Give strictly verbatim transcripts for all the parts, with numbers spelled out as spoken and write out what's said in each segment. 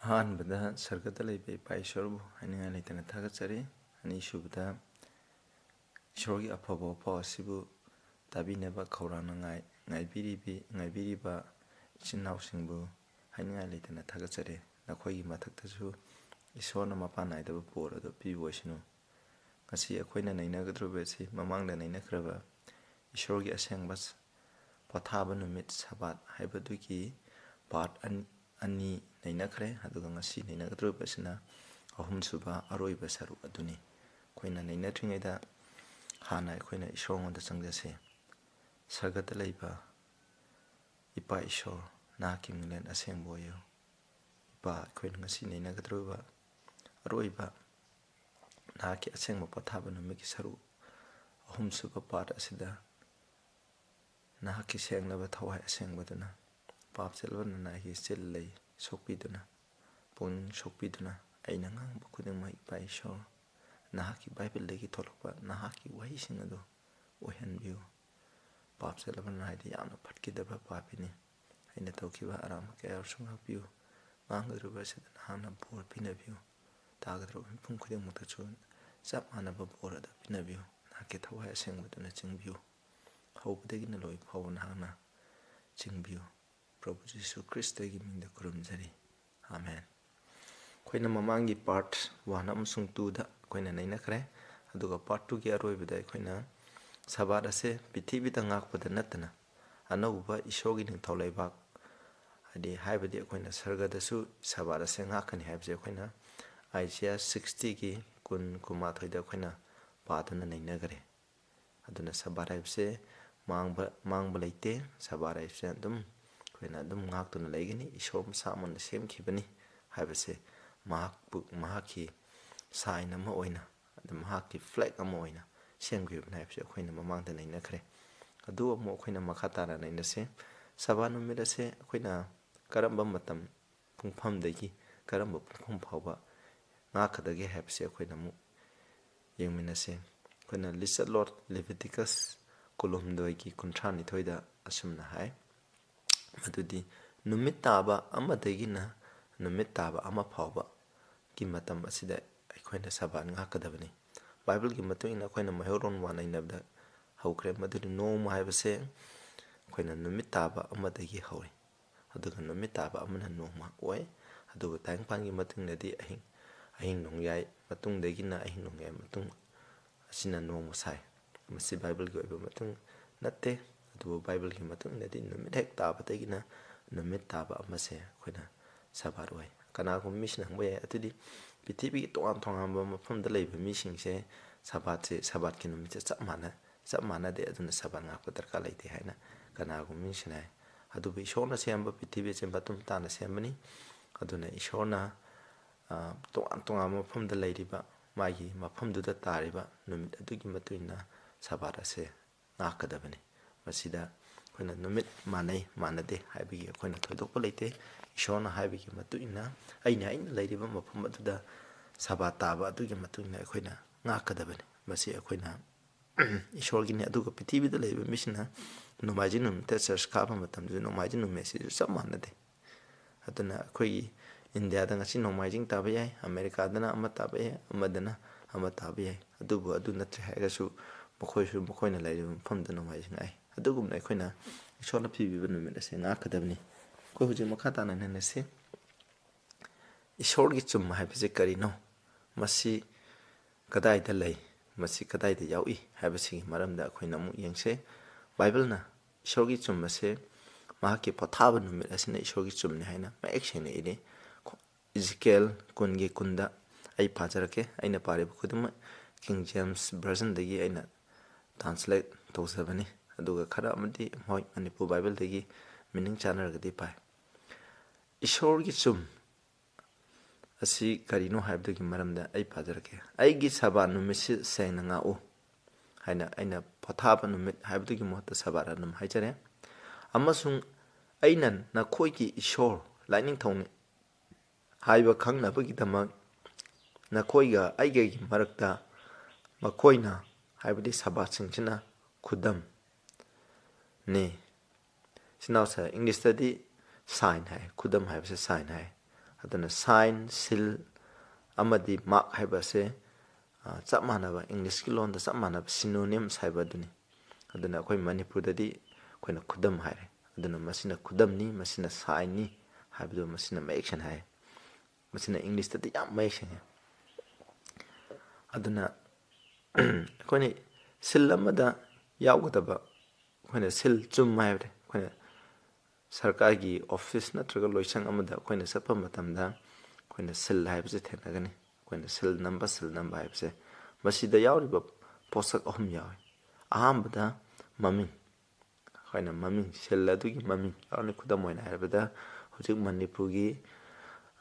ꯑꯍꯥꯟꯕꯗ ꯁꯔꯒꯗ ꯂꯩꯕ ꯏꯄꯥ ꯏꯁꯣꯔꯕꯨ ꯍꯥꯏꯅꯤꯡꯉꯥꯏ ꯂꯩꯇꯅ ꯊꯥꯒꯠꯆꯔꯤ꯫ ꯑꯅꯤꯁꯨꯕꯗ, ꯏꯁꯣꯔꯒꯤ ꯑꯐꯕ ꯋꯥꯐꯥꯎ ꯑꯁꯤꯕꯨ ꯇꯥꯕꯤꯅꯕ ꯈꯧꯔꯥꯡꯅ ꯉꯥꯏ-, ꯉꯥꯏꯕꯤꯔꯤꯕꯤ-, ꯉꯥꯏꯕꯤꯔꯤꯕ ꯏꯆꯤꯟ ꯏꯅꯥꯎꯁꯤꯡꯕꯨ ꯍꯥꯏꯅꯤꯡꯉꯥꯏ ꯂꯩꯇꯅ ꯊꯥꯒꯠꯆꯔꯤ꯫ ꯅꯈꯣꯏꯒꯤ ꯃꯊꯛꯇꯁꯨ ꯏꯁꯣꯔꯅ ꯃꯄꯥꯟ ꯅꯥꯏꯗꯕ ꯕꯣꯔ ꯑꯗꯨ ꯄꯤꯕ ꯑꯣꯏꯁꯅꯨ꯫ ꯉꯁꯤ ꯑꯩꯈꯣꯏꯅ ꯅꯩꯅꯒꯗꯧꯔꯤꯕ ꯑꯁꯤ ꯃꯃꯥꯡꯗ ꯅꯩꯅꯈ꯭ꯔꯕ ꯏꯁꯣꯔꯒꯤ ꯑꯁꯦꯡꯕ ꯁ-, ꯄꯣꯊꯥꯕ ꯅꯨꯃꯤꯠ ꯁꯕꯥꯠ ꯍꯥꯏꯕꯗꯨꯒꯤ part ꯑꯅꯤ, ꯑꯅꯤ ꯅꯩꯅꯈ꯭ꯔꯦ꯫ ꯑꯗꯨꯒ ꯉꯁꯤ ꯅꯩꯅꯒꯗꯧꯔꯤꯕ ꯑꯁꯤꯅ ꯑꯍꯨꯝꯁꯨꯕ ꯑꯔꯣꯏꯕ ꯁꯔꯨꯛ ꯑꯗꯨꯅꯤ꯫ ꯑꯩꯈꯣꯏꯅ ꯅꯩꯅꯗ꯭ꯔꯤꯉꯩꯗ ꯍꯥꯟꯅ ꯑꯩꯈꯣꯏꯅ ꯏꯁꯣꯔꯉꯣꯟꯗ ꯆꯪꯖꯁꯦ꯫ ꯁꯔꯒꯗ ꯂꯩꯕ ꯏꯄꯥ ꯏꯁꯣꯔ, ꯅꯍꯥꯛꯀꯤ ꯃꯤꯡꯂꯦꯟ ꯑꯁꯦꯡꯕ ꯑꯣꯏꯌꯨ꯫ ꯏꯄꯥ, ꯑꯩꯈꯣꯏꯅ ꯉꯁꯤ ꯅꯩꯅꯒꯗꯧꯔꯤꯕ ꯑꯔꯣꯏꯕ ꯅꯍꯥꯛꯀꯤ ꯑꯁꯦꯡꯕ ꯄꯣꯊꯥꯕ ꯅꯨꯃꯤꯠꯀꯤ ꯁꯔꯨꯛ ꯑꯍꯨꯝꯁꯨꯕ part ꯑꯁꯤꯗ ꯅꯍꯥꯛꯀꯤ ꯁꯦꯡꯂꯕ ꯊꯋꯥꯏ ꯑꯁꯦꯡꯕꯗꯨꯅ ꯄꯥꯞ ꯆꯦꯜꯂꯕ ꯅꯅꯥꯏꯒꯤ ꯆꯤꯜ ꯂꯩ ꯁꯣꯛꯄꯤꯗꯨꯅ ꯄꯨꯛꯅꯤꯡ ꯁꯣꯛꯄꯤꯗꯨꯅ ꯑꯩꯅ ꯉꯥꯡꯕ ꯈꯨꯗꯤꯡꯃꯛ ꯏꯄꯥ ꯏꯁꯣꯔ ꯅꯍꯥꯛꯀꯤ ꯕꯥꯏꯕꯜꯗꯒꯤ ꯊꯣꯛꯂꯛꯄ ꯅꯍꯥꯛꯀꯤ ꯋꯥꯍꯩꯁꯤꯡ ꯑꯗꯨ ꯑꯣꯏꯍꯟꯕꯤꯌꯨ꯫ ꯄꯥꯞ ꯆꯦꯜꯂꯕ ꯅꯅꯥꯏꯗꯤ ꯌꯥꯝꯅ ꯐꯠꯈꯤꯗꯕ ꯄꯥꯄꯤꯅꯤ꯫ ꯑꯩꯅ ꯇꯧꯈꯤꯕ ꯑꯔꯥꯟꯕ ꯀꯌꯥꯁꯨ ꯉꯥꯛꯄꯤꯌꯨ꯫ ꯉꯥꯡꯒꯗꯧꯔꯤꯕ ꯑꯁꯤꯗ ꯅꯍꯥꯛꯅ ꯕꯣꯔ ꯄꯤꯅꯕꯤꯌꯨ꯫ ꯇꯥꯒꯗꯧꯔꯤꯕ ꯃꯤꯄꯨꯝ ꯈꯨꯗꯤꯡꯃꯛꯇꯁꯨ ꯆꯞ ꯃꯥꯟꯅꯕ ꯕꯣꯔ ꯑꯗꯨ ꯄꯤꯅꯕꯤꯌꯨ꯫ ꯅꯍꯥꯛꯀꯤ ꯊꯋꯥꯏ ꯑꯁꯦꯡꯕꯗꯨꯅ ꯆꯤꯡꯕꯤꯌꯨ꯫ ꯍꯧꯕꯗꯒꯤꯅ ꯂꯣꯏ ꯐꯥꯎꯕ ꯅꯍꯥꯛꯅ ꯆꯤꯡꯕꯤꯌꯨ꯫ ꯄ꯭ꯔꯚꯨ ꯖꯤꯁꯨ ꯈ꯭ꯔꯤꯁꯇꯒꯤ ꯃꯤꯡꯗ ꯈꯨꯔꯨꯝꯖꯔꯤ꯫ ꯑꯥꯃꯦꯟ꯫ ꯑꯩꯈꯣꯏꯅ ꯃꯃꯥꯡꯒꯤ part one ꯑꯃꯁꯨꯡ twoꯗ ꯑꯩꯈꯣꯏꯅ ꯅꯩꯅꯈ꯭ꯔꯦ꯫ ꯑꯗꯨꯒ part twoꯒꯤ ꯑꯔꯣꯏꯕꯗ ꯑꯩꯈꯣꯏꯅ ꯁꯕꯥꯠ ꯑꯁꯦ ꯄ꯭ꯔꯤꯊꯤꯕꯤꯗ ꯉꯥꯛꯄꯗ ꯅꯠꯇꯅ ꯑꯅꯧꯕ ꯏꯁꯣꯔꯒꯤ ꯅꯤꯡꯊꯧ ꯂꯩꯕꯥꯛ, ꯍꯥꯏꯗꯤ, ꯍꯥꯏꯕꯗꯤ ꯑꯩꯈꯣꯏꯅ ꯁꯔꯒꯗꯁꯨ ꯁꯕꯥꯠ ꯑꯁꯦ ꯉꯥꯛꯀꯅꯤ ꯍꯥꯏꯕꯁꯦ ꯑꯩꯈꯣꯏꯅ ꯑꯥꯏꯖꯤꯌꯥ sixtyꯒꯤ ꯀꯨꯟ, ꯀꯨꯟꯃꯥꯊꯣꯏꯗ ꯑꯩꯈꯣꯏꯅ ꯄꯥꯗꯨꯅ ꯅꯩꯅꯈ꯭ꯔꯦ꯫ ꯑꯗꯨꯅ ꯁꯕꯥꯠ ꯍꯥꯏꯕꯁꯦ ꯃꯥꯡꯕ, ꯃꯥꯡꯕ ꯂꯩꯇꯦ꯫ ꯁꯕꯥꯠ ꯍꯥꯏꯕꯁꯦ ꯑꯗꯨꯝ ꯑꯩꯈꯣꯏꯅ ꯑꯗꯨꯝ ꯉꯥꯛꯇꯨꯅ ꯂꯩꯒꯅꯤ꯫ ꯏꯁꯣꯔ ꯃꯁꯥꯃꯛꯅ ꯁꯦꯝꯈꯤꯕꯅꯤ ꯍꯥꯏꯕꯁꯦ ꯃꯍꯥꯛꯄꯨ, ꯃꯍꯥꯛꯀꯤ sign ꯑꯃ ꯑꯣꯏꯅ, ꯑꯗꯨ ꯃꯍꯥꯛꯀꯤ flag ꯑꯃ ꯑꯣꯏꯅ ꯁꯦꯝꯈꯤꯕꯅꯤ ꯍꯥꯏꯕꯁꯦ ꯑꯩꯈꯣꯏꯅ ꯃꯃꯥꯡꯗ ꯅꯩꯅꯈ꯭ꯔꯦ꯫ ꯑꯗꯨ ꯑꯃꯨꯛ ꯑꯩꯈꯣꯏꯅ ꯃꯈꯥ ꯇꯥꯅ ꯅꯩꯅꯁꯦ꯫ ꯁꯕꯥꯠ ꯅꯨꯃꯤꯠ ꯑꯁꯦ ꯑꯩꯈꯣꯏꯅ ꯀꯔꯝꯕ ꯃꯇꯝ ꯄꯨꯡꯐꯝꯗꯒꯤ ꯀꯔꯝꯕ ꯄꯨꯡꯐꯝ ꯐꯥꯎꯕ ꯉꯥꯛꯀꯗꯒꯦ ꯍꯥꯏꯕꯁꯦ ꯑꯩꯈꯣꯏꯅ ꯑꯃꯨꯛ ꯌꯦꯡꯃꯤꯟꯅꯁꯦ꯫ ꯑꯩꯈꯣꯏꯅ ꯂꯤꯆꯠꯂꯣꯠ ꯂꯦꯕꯤꯇꯤꯀꯁ ꯀꯨꯟꯍꯨꯝꯗꯣꯏꯒꯤ ꯀꯨꯟꯊ꯭ꯔꯥꯅꯤꯊꯣꯏꯗ ꯑꯁꯨꯝꯅ ꯍꯥꯏ, ꯃꯗꯨꯗꯤ ꯅꯨꯃꯤꯠ ꯇꯥꯕ ꯑꯃꯗꯒꯤꯅ ꯅꯨꯃꯤꯠ ꯇꯥꯕ ꯑꯃ ꯐꯥꯎꯕꯒꯤ ꯃꯇꯝ ꯑꯁꯤꯗ ꯑꯩꯈꯣꯏꯅ ꯁꯕꯥꯠ ꯉꯥꯛꯀꯗꯕꯅꯤ꯫ ꯕꯥꯏꯕꯜꯒꯤ ꯃꯇꯨꯡ ꯏꯟꯅ ꯑꯩꯈꯣꯏꯅ ꯃꯩꯍꯧꯔꯣꯟ ꯋꯥ ꯅꯩꯅꯕꯗ ꯍꯧꯈ꯭ꯔꯦ, ꯃꯗꯨꯗꯤ ꯅꯣꯡꯃ ꯍꯥꯏꯕꯁꯦ ꯑꯩꯈꯣꯏꯅ ꯅꯨꯃꯤꯠ ꯇꯥꯕ ꯑꯃꯗꯒꯤ ꯍꯧꯏ, ꯑꯗꯨꯒ ꯅꯨꯃꯤꯠ ꯇꯥꯕ ꯑꯃꯅ ꯅꯣꯡꯃ ꯑꯣꯏ꯫ ꯑꯗꯨꯒ ꯇꯥꯏꯕꯪꯄꯥꯟꯒꯤ ꯃꯇꯨꯡꯗꯗꯤ ꯑꯍꯤꯡ, ꯑꯍꯤꯡ ꯅꯣꯡꯌꯥꯏ ꯃꯇꯨꯡꯗꯒꯤꯅ ꯑꯍꯤꯡ ꯅꯣꯡꯌꯥꯏ ꯃꯇꯨꯡ ꯑꯁꯤꯅ ꯅꯣꯡꯃ ꯁꯥꯏ꯫ ꯃꯁꯤ ꯕꯥꯏꯕꯜꯒꯤ ꯑꯣꯏꯕ ꯃꯇꯨꯡ ꯅꯠꯇꯦ꯫ ꯑꯗꯨꯕꯨ ꯕꯥꯏꯕꯜꯒꯤ ꯃꯇꯨꯡ ꯏꯟꯅꯗꯤ ꯅꯨꯃꯤꯠ ꯍꯦꯛ ꯇꯥꯕꯗꯒꯤꯅ ꯅꯨꯃꯤꯠ ꯇꯥꯕ ꯑꯃꯁꯦ ꯑꯩꯈꯣꯏꯅ ꯁꯕꯥꯠ ꯑꯣꯏ꯫ ꯀꯅꯥꯒꯨꯝꯕ ꯃꯤꯁꯤꯡꯅ ꯍꯪꯕ ꯌꯥꯏ, "ꯑꯗꯨꯗꯤ ꯄ꯭ꯔꯤꯊꯤꯕꯤꯒꯤ ꯇꯣꯉꯥꯟ ꯇꯣꯉꯥꯟꯕ ꯃꯐꯝꯗ ꯂꯩꯕ ꯃꯤꯁꯤꯡꯁꯦ ꯁꯕꯥꯠꯁꯦ, ꯁꯕꯥꯠꯀꯤ ꯅꯨꯃꯤꯠꯁꯦ ꯆꯞ ꯃꯥꯟꯅ, ꯆꯞ ꯃꯥꯟꯅꯗꯦ, ꯑꯗꯨꯅ ꯁꯕꯥꯠ ꯉꯥꯛꯄ ꯗꯔꯀꯥꯔ ꯂꯩꯇꯦ" ꯍꯥꯏꯅ ꯀꯅꯥꯒꯨꯝꯕ ꯃꯤꯁꯤꯡꯅ ꯍꯥꯏ꯫ ꯑꯗꯨꯕꯨ ꯏꯁꯣꯔꯅ ꯁꯦꯝꯕ ꯄ꯭ꯔꯤꯊꯤꯕꯤꯁꯦ ꯃꯇꯨꯡ ꯇꯥꯅ ꯁꯦꯝꯕꯅꯤ꯫ ꯑꯗꯨꯅ ꯏꯁꯣꯔꯅ, ꯑ, ꯇꯣꯉꯥꯟ ꯇꯣꯉꯥꯟꯕ ꯃꯐꯝꯗ ꯂꯩꯔꯤꯕ, ꯃꯥꯒꯤ ꯃꯐꯝꯗꯨꯗ ꯇꯥꯔꯤꯕ ꯅꯨꯃꯤꯠ ꯑꯗꯨꯒꯤ ꯃꯇꯨꯡ ꯏꯟꯅ ꯁꯕꯥꯠ ꯑꯁꯦ ꯉꯥꯛꯀꯗꯕꯅꯤ꯫ ꯃꯁꯤꯗ ꯑꯩꯈꯣꯏꯅ ꯅꯨꯃꯤꯠ ꯃꯥꯟꯅꯩ ꯃꯥꯟꯅꯗꯦ ꯍꯥꯏꯕꯒꯤ ꯑꯩꯈꯣꯏꯅ ꯊꯣꯏꯗꯣꯛꯄ ꯂꯩꯇꯦ꯫ ꯏꯁꯣꯔꯅ ꯍꯥꯏꯕꯒꯤ ꯃꯇꯨꯡ ꯏꯟꯅ ꯑꯩꯅ, ꯑꯩꯅ ꯂꯩꯔꯤꯕ ꯃꯐꯝ ꯑꯗꯨꯗ ꯁꯕꯥꯠ ꯇꯥꯕ ꯑꯗꯨꯒꯤ ꯃꯇꯨꯡ ꯏꯟꯅ ꯑꯩꯈꯣꯏꯅ ꯉꯥꯛꯀꯗꯕꯅꯤ꯫ ꯃꯁꯤ ꯑꯩꯈꯣꯏꯅ ꯏꯁꯣꯔꯒꯤꯅꯤ꯫ ꯑꯗꯨꯒ ꯄ꯭ꯔꯤꯊꯤꯕꯤꯗ ꯂꯩꯕ ꯃꯤꯁꯤꯡꯅ ꯅꯣꯡꯃꯥꯏꯖꯤꯡ ꯅꯨꯃꯤꯠꯇ ꯆꯔꯆ ꯀꯥꯕ ꯃꯇꯝꯗꯁꯨ ꯅꯣꯡꯃꯥꯏꯖꯤꯡ ꯅꯨꯃꯤꯠꯁꯤꯁꯨ ꯆꯞ ꯃꯥꯟꯅꯗꯦ꯫ ꯑꯗꯨꯅ ꯑꯩꯈꯣꯏꯒꯤ ꯏꯟꯗꯤꯌꯥꯗ ꯉꯁꯤ ꯅꯣꯡꯃꯥꯏꯖꯤꯡ ꯇꯥꯕ ꯌꯥꯏ, ꯑꯃꯦꯔꯤꯀꯥꯗꯅ ꯑꯃ ꯇꯥꯕ ꯌꯥꯏ, ꯑꯃꯗꯅ ꯑꯃ ꯇꯥꯕ ꯌꯥꯏ꯫ ꯑꯗꯨꯕꯨ ꯑꯗꯨ ꯅꯠꯇ꯭ꯔꯦ ꯍꯥꯏꯔꯒꯁꯨ ꯃꯈꯣꯏꯁꯨ ꯃꯈꯣꯏꯅ ꯂꯩꯔꯤꯕ ꯃꯐꯝꯗ ꯅꯣꯡꯃꯥꯏꯖꯤꯡ ꯉꯥꯛꯏ꯫ ꯑꯗꯨꯒꯨꯝꯅ ꯑꯩꯈꯣꯏꯅ ꯏꯁꯣꯔꯅ ꯄꯤꯕꯤꯕ ꯅꯨꯃꯤꯠ ꯑꯁꯤ ꯉꯥꯛꯀꯗꯕꯅꯤ꯫ ꯑꯩꯈꯣꯏ ꯍꯧꯖꯤꯛ ꯃꯈꯥ ꯇꯥꯅ ꯅꯩꯅꯁꯤ꯫ ꯏꯁꯣꯔꯒꯤ ꯆꯨꯝ ꯍꯥꯏꯕꯁꯤ ꯀꯔꯤꯅꯣ? ꯃꯁꯤ ꯀꯗꯥꯏꯗ ꯂꯩ? ꯃꯁꯤ ꯀꯗꯥꯏꯗ ꯌꯥꯎꯏ ꯍꯥꯏꯕꯁꯤꯒꯤ ꯃꯔꯝꯗ ꯑꯩꯈꯣꯏꯅ ꯑꯃꯨꯛ ꯌꯦꯡꯁꯦ꯫ ꯕꯥꯏꯕꯜꯅ ꯏꯁꯣꯔꯒꯤ ꯆꯨꯝ ꯑꯁꯦ ꯃꯍꯥꯛꯀꯤ ꯄꯣꯊꯥꯕ ꯅꯨꯃꯤꯠ ꯑꯁꯤꯅ ꯏꯁꯣꯔꯒꯤ ꯆꯨꯝꯅꯤ ꯍꯥꯏꯅ ꯃꯌꯦꯛ ꯁꯦꯡꯅ ꯏꯔꯤ꯫ ꯏꯖꯤꯀꯦꯜ ꯀꯨꯟꯒꯤ ꯀꯨꯟꯗ ꯑꯩ ꯄꯥꯖꯔꯛꯀꯦ꯫ ꯑꯩꯅ ꯄꯥꯔꯤꯕ ꯈꯨꯗꯤꯡꯃꯛ King James Versionꯗꯒꯤ ꯑꯩꯅ translate ꯇꯧꯖꯕꯅꯤ꯫ ꯑꯗꯨꯒ ꯈꯔ ꯑꯃꯗꯤ ꯍꯣꯏ ꯃꯅꯤꯄꯨꯔ ꯕꯥꯏꯕꯜꯗꯒꯤ meaning ꯆꯥꯟꯅꯔꯒꯗꯤ ꯄꯥꯏ꯫ ꯏꯁꯣꯔꯒꯤ ꯆꯨꯝ ꯑꯁꯤ ꯀꯔꯤꯅꯣ ꯍꯥꯏꯕꯗꯨꯒꯤ ꯃꯔꯝꯗ ꯑꯩ ꯄꯥꯖꯔꯛꯀꯦ꯫ "ꯑꯩꯒꯤ ꯁꯕꯥꯠ ꯅꯨꯃꯤꯠꯁꯤ ꯁꯦꯡꯅ ꯉꯥꯛꯎ" ꯍꯥꯏꯅ ꯑꯩꯅ ꯄꯣꯊꯥꯕ ꯅꯨꯃꯤꯠ ꯍꯥꯏꯕꯗꯨꯒꯤ ꯃꯍꯨꯠꯇ ꯁꯕꯥꯠ ꯑꯗꯨꯝ ꯍꯥꯏꯖꯔꯦ꯫ "ꯑꯃꯁꯨꯡ ꯑꯩꯅ ꯅꯈꯣꯏꯒꯤ ꯏꯁꯣꯔ ꯂꯥꯏꯅꯤꯡꯊꯧꯅꯤ ꯍꯥꯏꯕ ꯈꯪꯅꯕꯒꯤꯗꯃꯛ ꯅꯈꯣꯏꯒ ꯑꯩꯒꯒꯤ ꯃꯔꯛꯇ ꯃꯈꯣꯏꯅ", ꯍꯥꯏꯕꯗꯤ ꯁꯕꯥꯠꯁꯤꯡꯁꯤꯅ ꯈꯨꯗꯝꯅꯤ꯫ ꯁꯤꯅꯥꯎꯁꯦ ꯏꯪꯂꯤꯁꯇꯗꯤ sign ꯍꯥꯏ, ꯈꯨꯗꯝ ꯍꯥꯏꯕꯁꯦ sign ꯍꯥꯏ꯫ ꯑꯗꯨꯅ sign, seal ꯑꯃꯗꯤ mark ꯍꯥꯏꯕ ꯑꯁꯦ, ꯑ, ꯆꯞ ꯃꯥꯟꯅꯕ, ꯏꯪꯂꯤꯁꯀꯤ ꯂꯣꯟꯗ ꯆꯞ ꯃꯥꯟꯅꯕ synonyms ꯍꯥꯏꯕ ꯑꯗꯨꯅꯤ꯫ ꯑꯗꯨꯅ ꯑꯩꯈꯣꯏ ꯃꯅꯤꯄꯨꯔꯗꯗꯤ ꯑꯩꯈꯣꯏꯅ ꯈꯨꯗꯝ ꯍꯥꯏꯔꯦ꯫ ꯑꯗꯨꯅ ꯃꯁꯤꯅ ꯈꯨꯗꯝꯅꯤ, ꯃꯁꯤꯅ signꯅꯤ ꯍꯥꯏꯕꯗꯨ ꯃꯁꯤꯅ ꯃꯌꯦꯛ ꯁꯦꯡꯅ ꯍꯥꯏ꯫ ꯃꯁꯤꯅ ꯏꯪꯂꯤꯁꯇꯗꯤ ꯌꯥꯝ ꯃꯌꯦꯛ ꯁꯦꯡꯉꯦ꯫ ꯑꯗꯨꯅ ꯑꯩꯈꯣꯏꯅ seal ꯑꯃꯗ ꯌꯥꯎꯒꯗꯕ, ꯑꯩꯈꯣꯏꯅ seal ꯆꯨꯝ ꯍꯥꯏꯕꯗꯤ ꯑꯩꯈꯣꯏꯅ ꯁꯔꯀꯥꯔꯒꯤ office ꯅꯠꯇ꯭ꯔꯒ ꯂꯣꯏꯁꯪ ꯑꯃꯗ ꯑꯩꯈꯣꯏꯅ ꯆꯠꯄ ꯃꯇꯝꯗ ꯑꯩꯈꯣꯏꯅ seal ꯍꯥꯏꯕꯁꯦ ꯊꯦꯡꯅꯒꯅꯤ꯫ ꯑꯩꯈꯣꯏꯅ seal ꯅꯝꯕ, seal ꯅꯝꯕ ꯍꯥꯏꯕꯁꯦ ꯃꯁꯤꯗ ꯌꯥꯎꯔꯤꯕ ꯄꯣꯠꯁꯛ ꯑꯍꯨꯝ ꯌꯥꯎꯏ꯫ ꯑꯍꯥꯟꯕꯗ ꯃꯃꯤꯡ, ꯑꯩꯈꯣꯏꯅ ꯃꯃꯤꯡ, seal ꯑꯗꯨꯒꯤ ꯃꯃꯤꯡ ꯌꯥꯎꯔꯅꯤ꯫ ꯈꯨꯗꯝ ꯑꯣꯏꯅ ꯍꯥꯏꯔꯕꯗ ꯍꯧꯖꯤꯛ ꯃꯅꯤꯄꯨꯔꯒꯤ,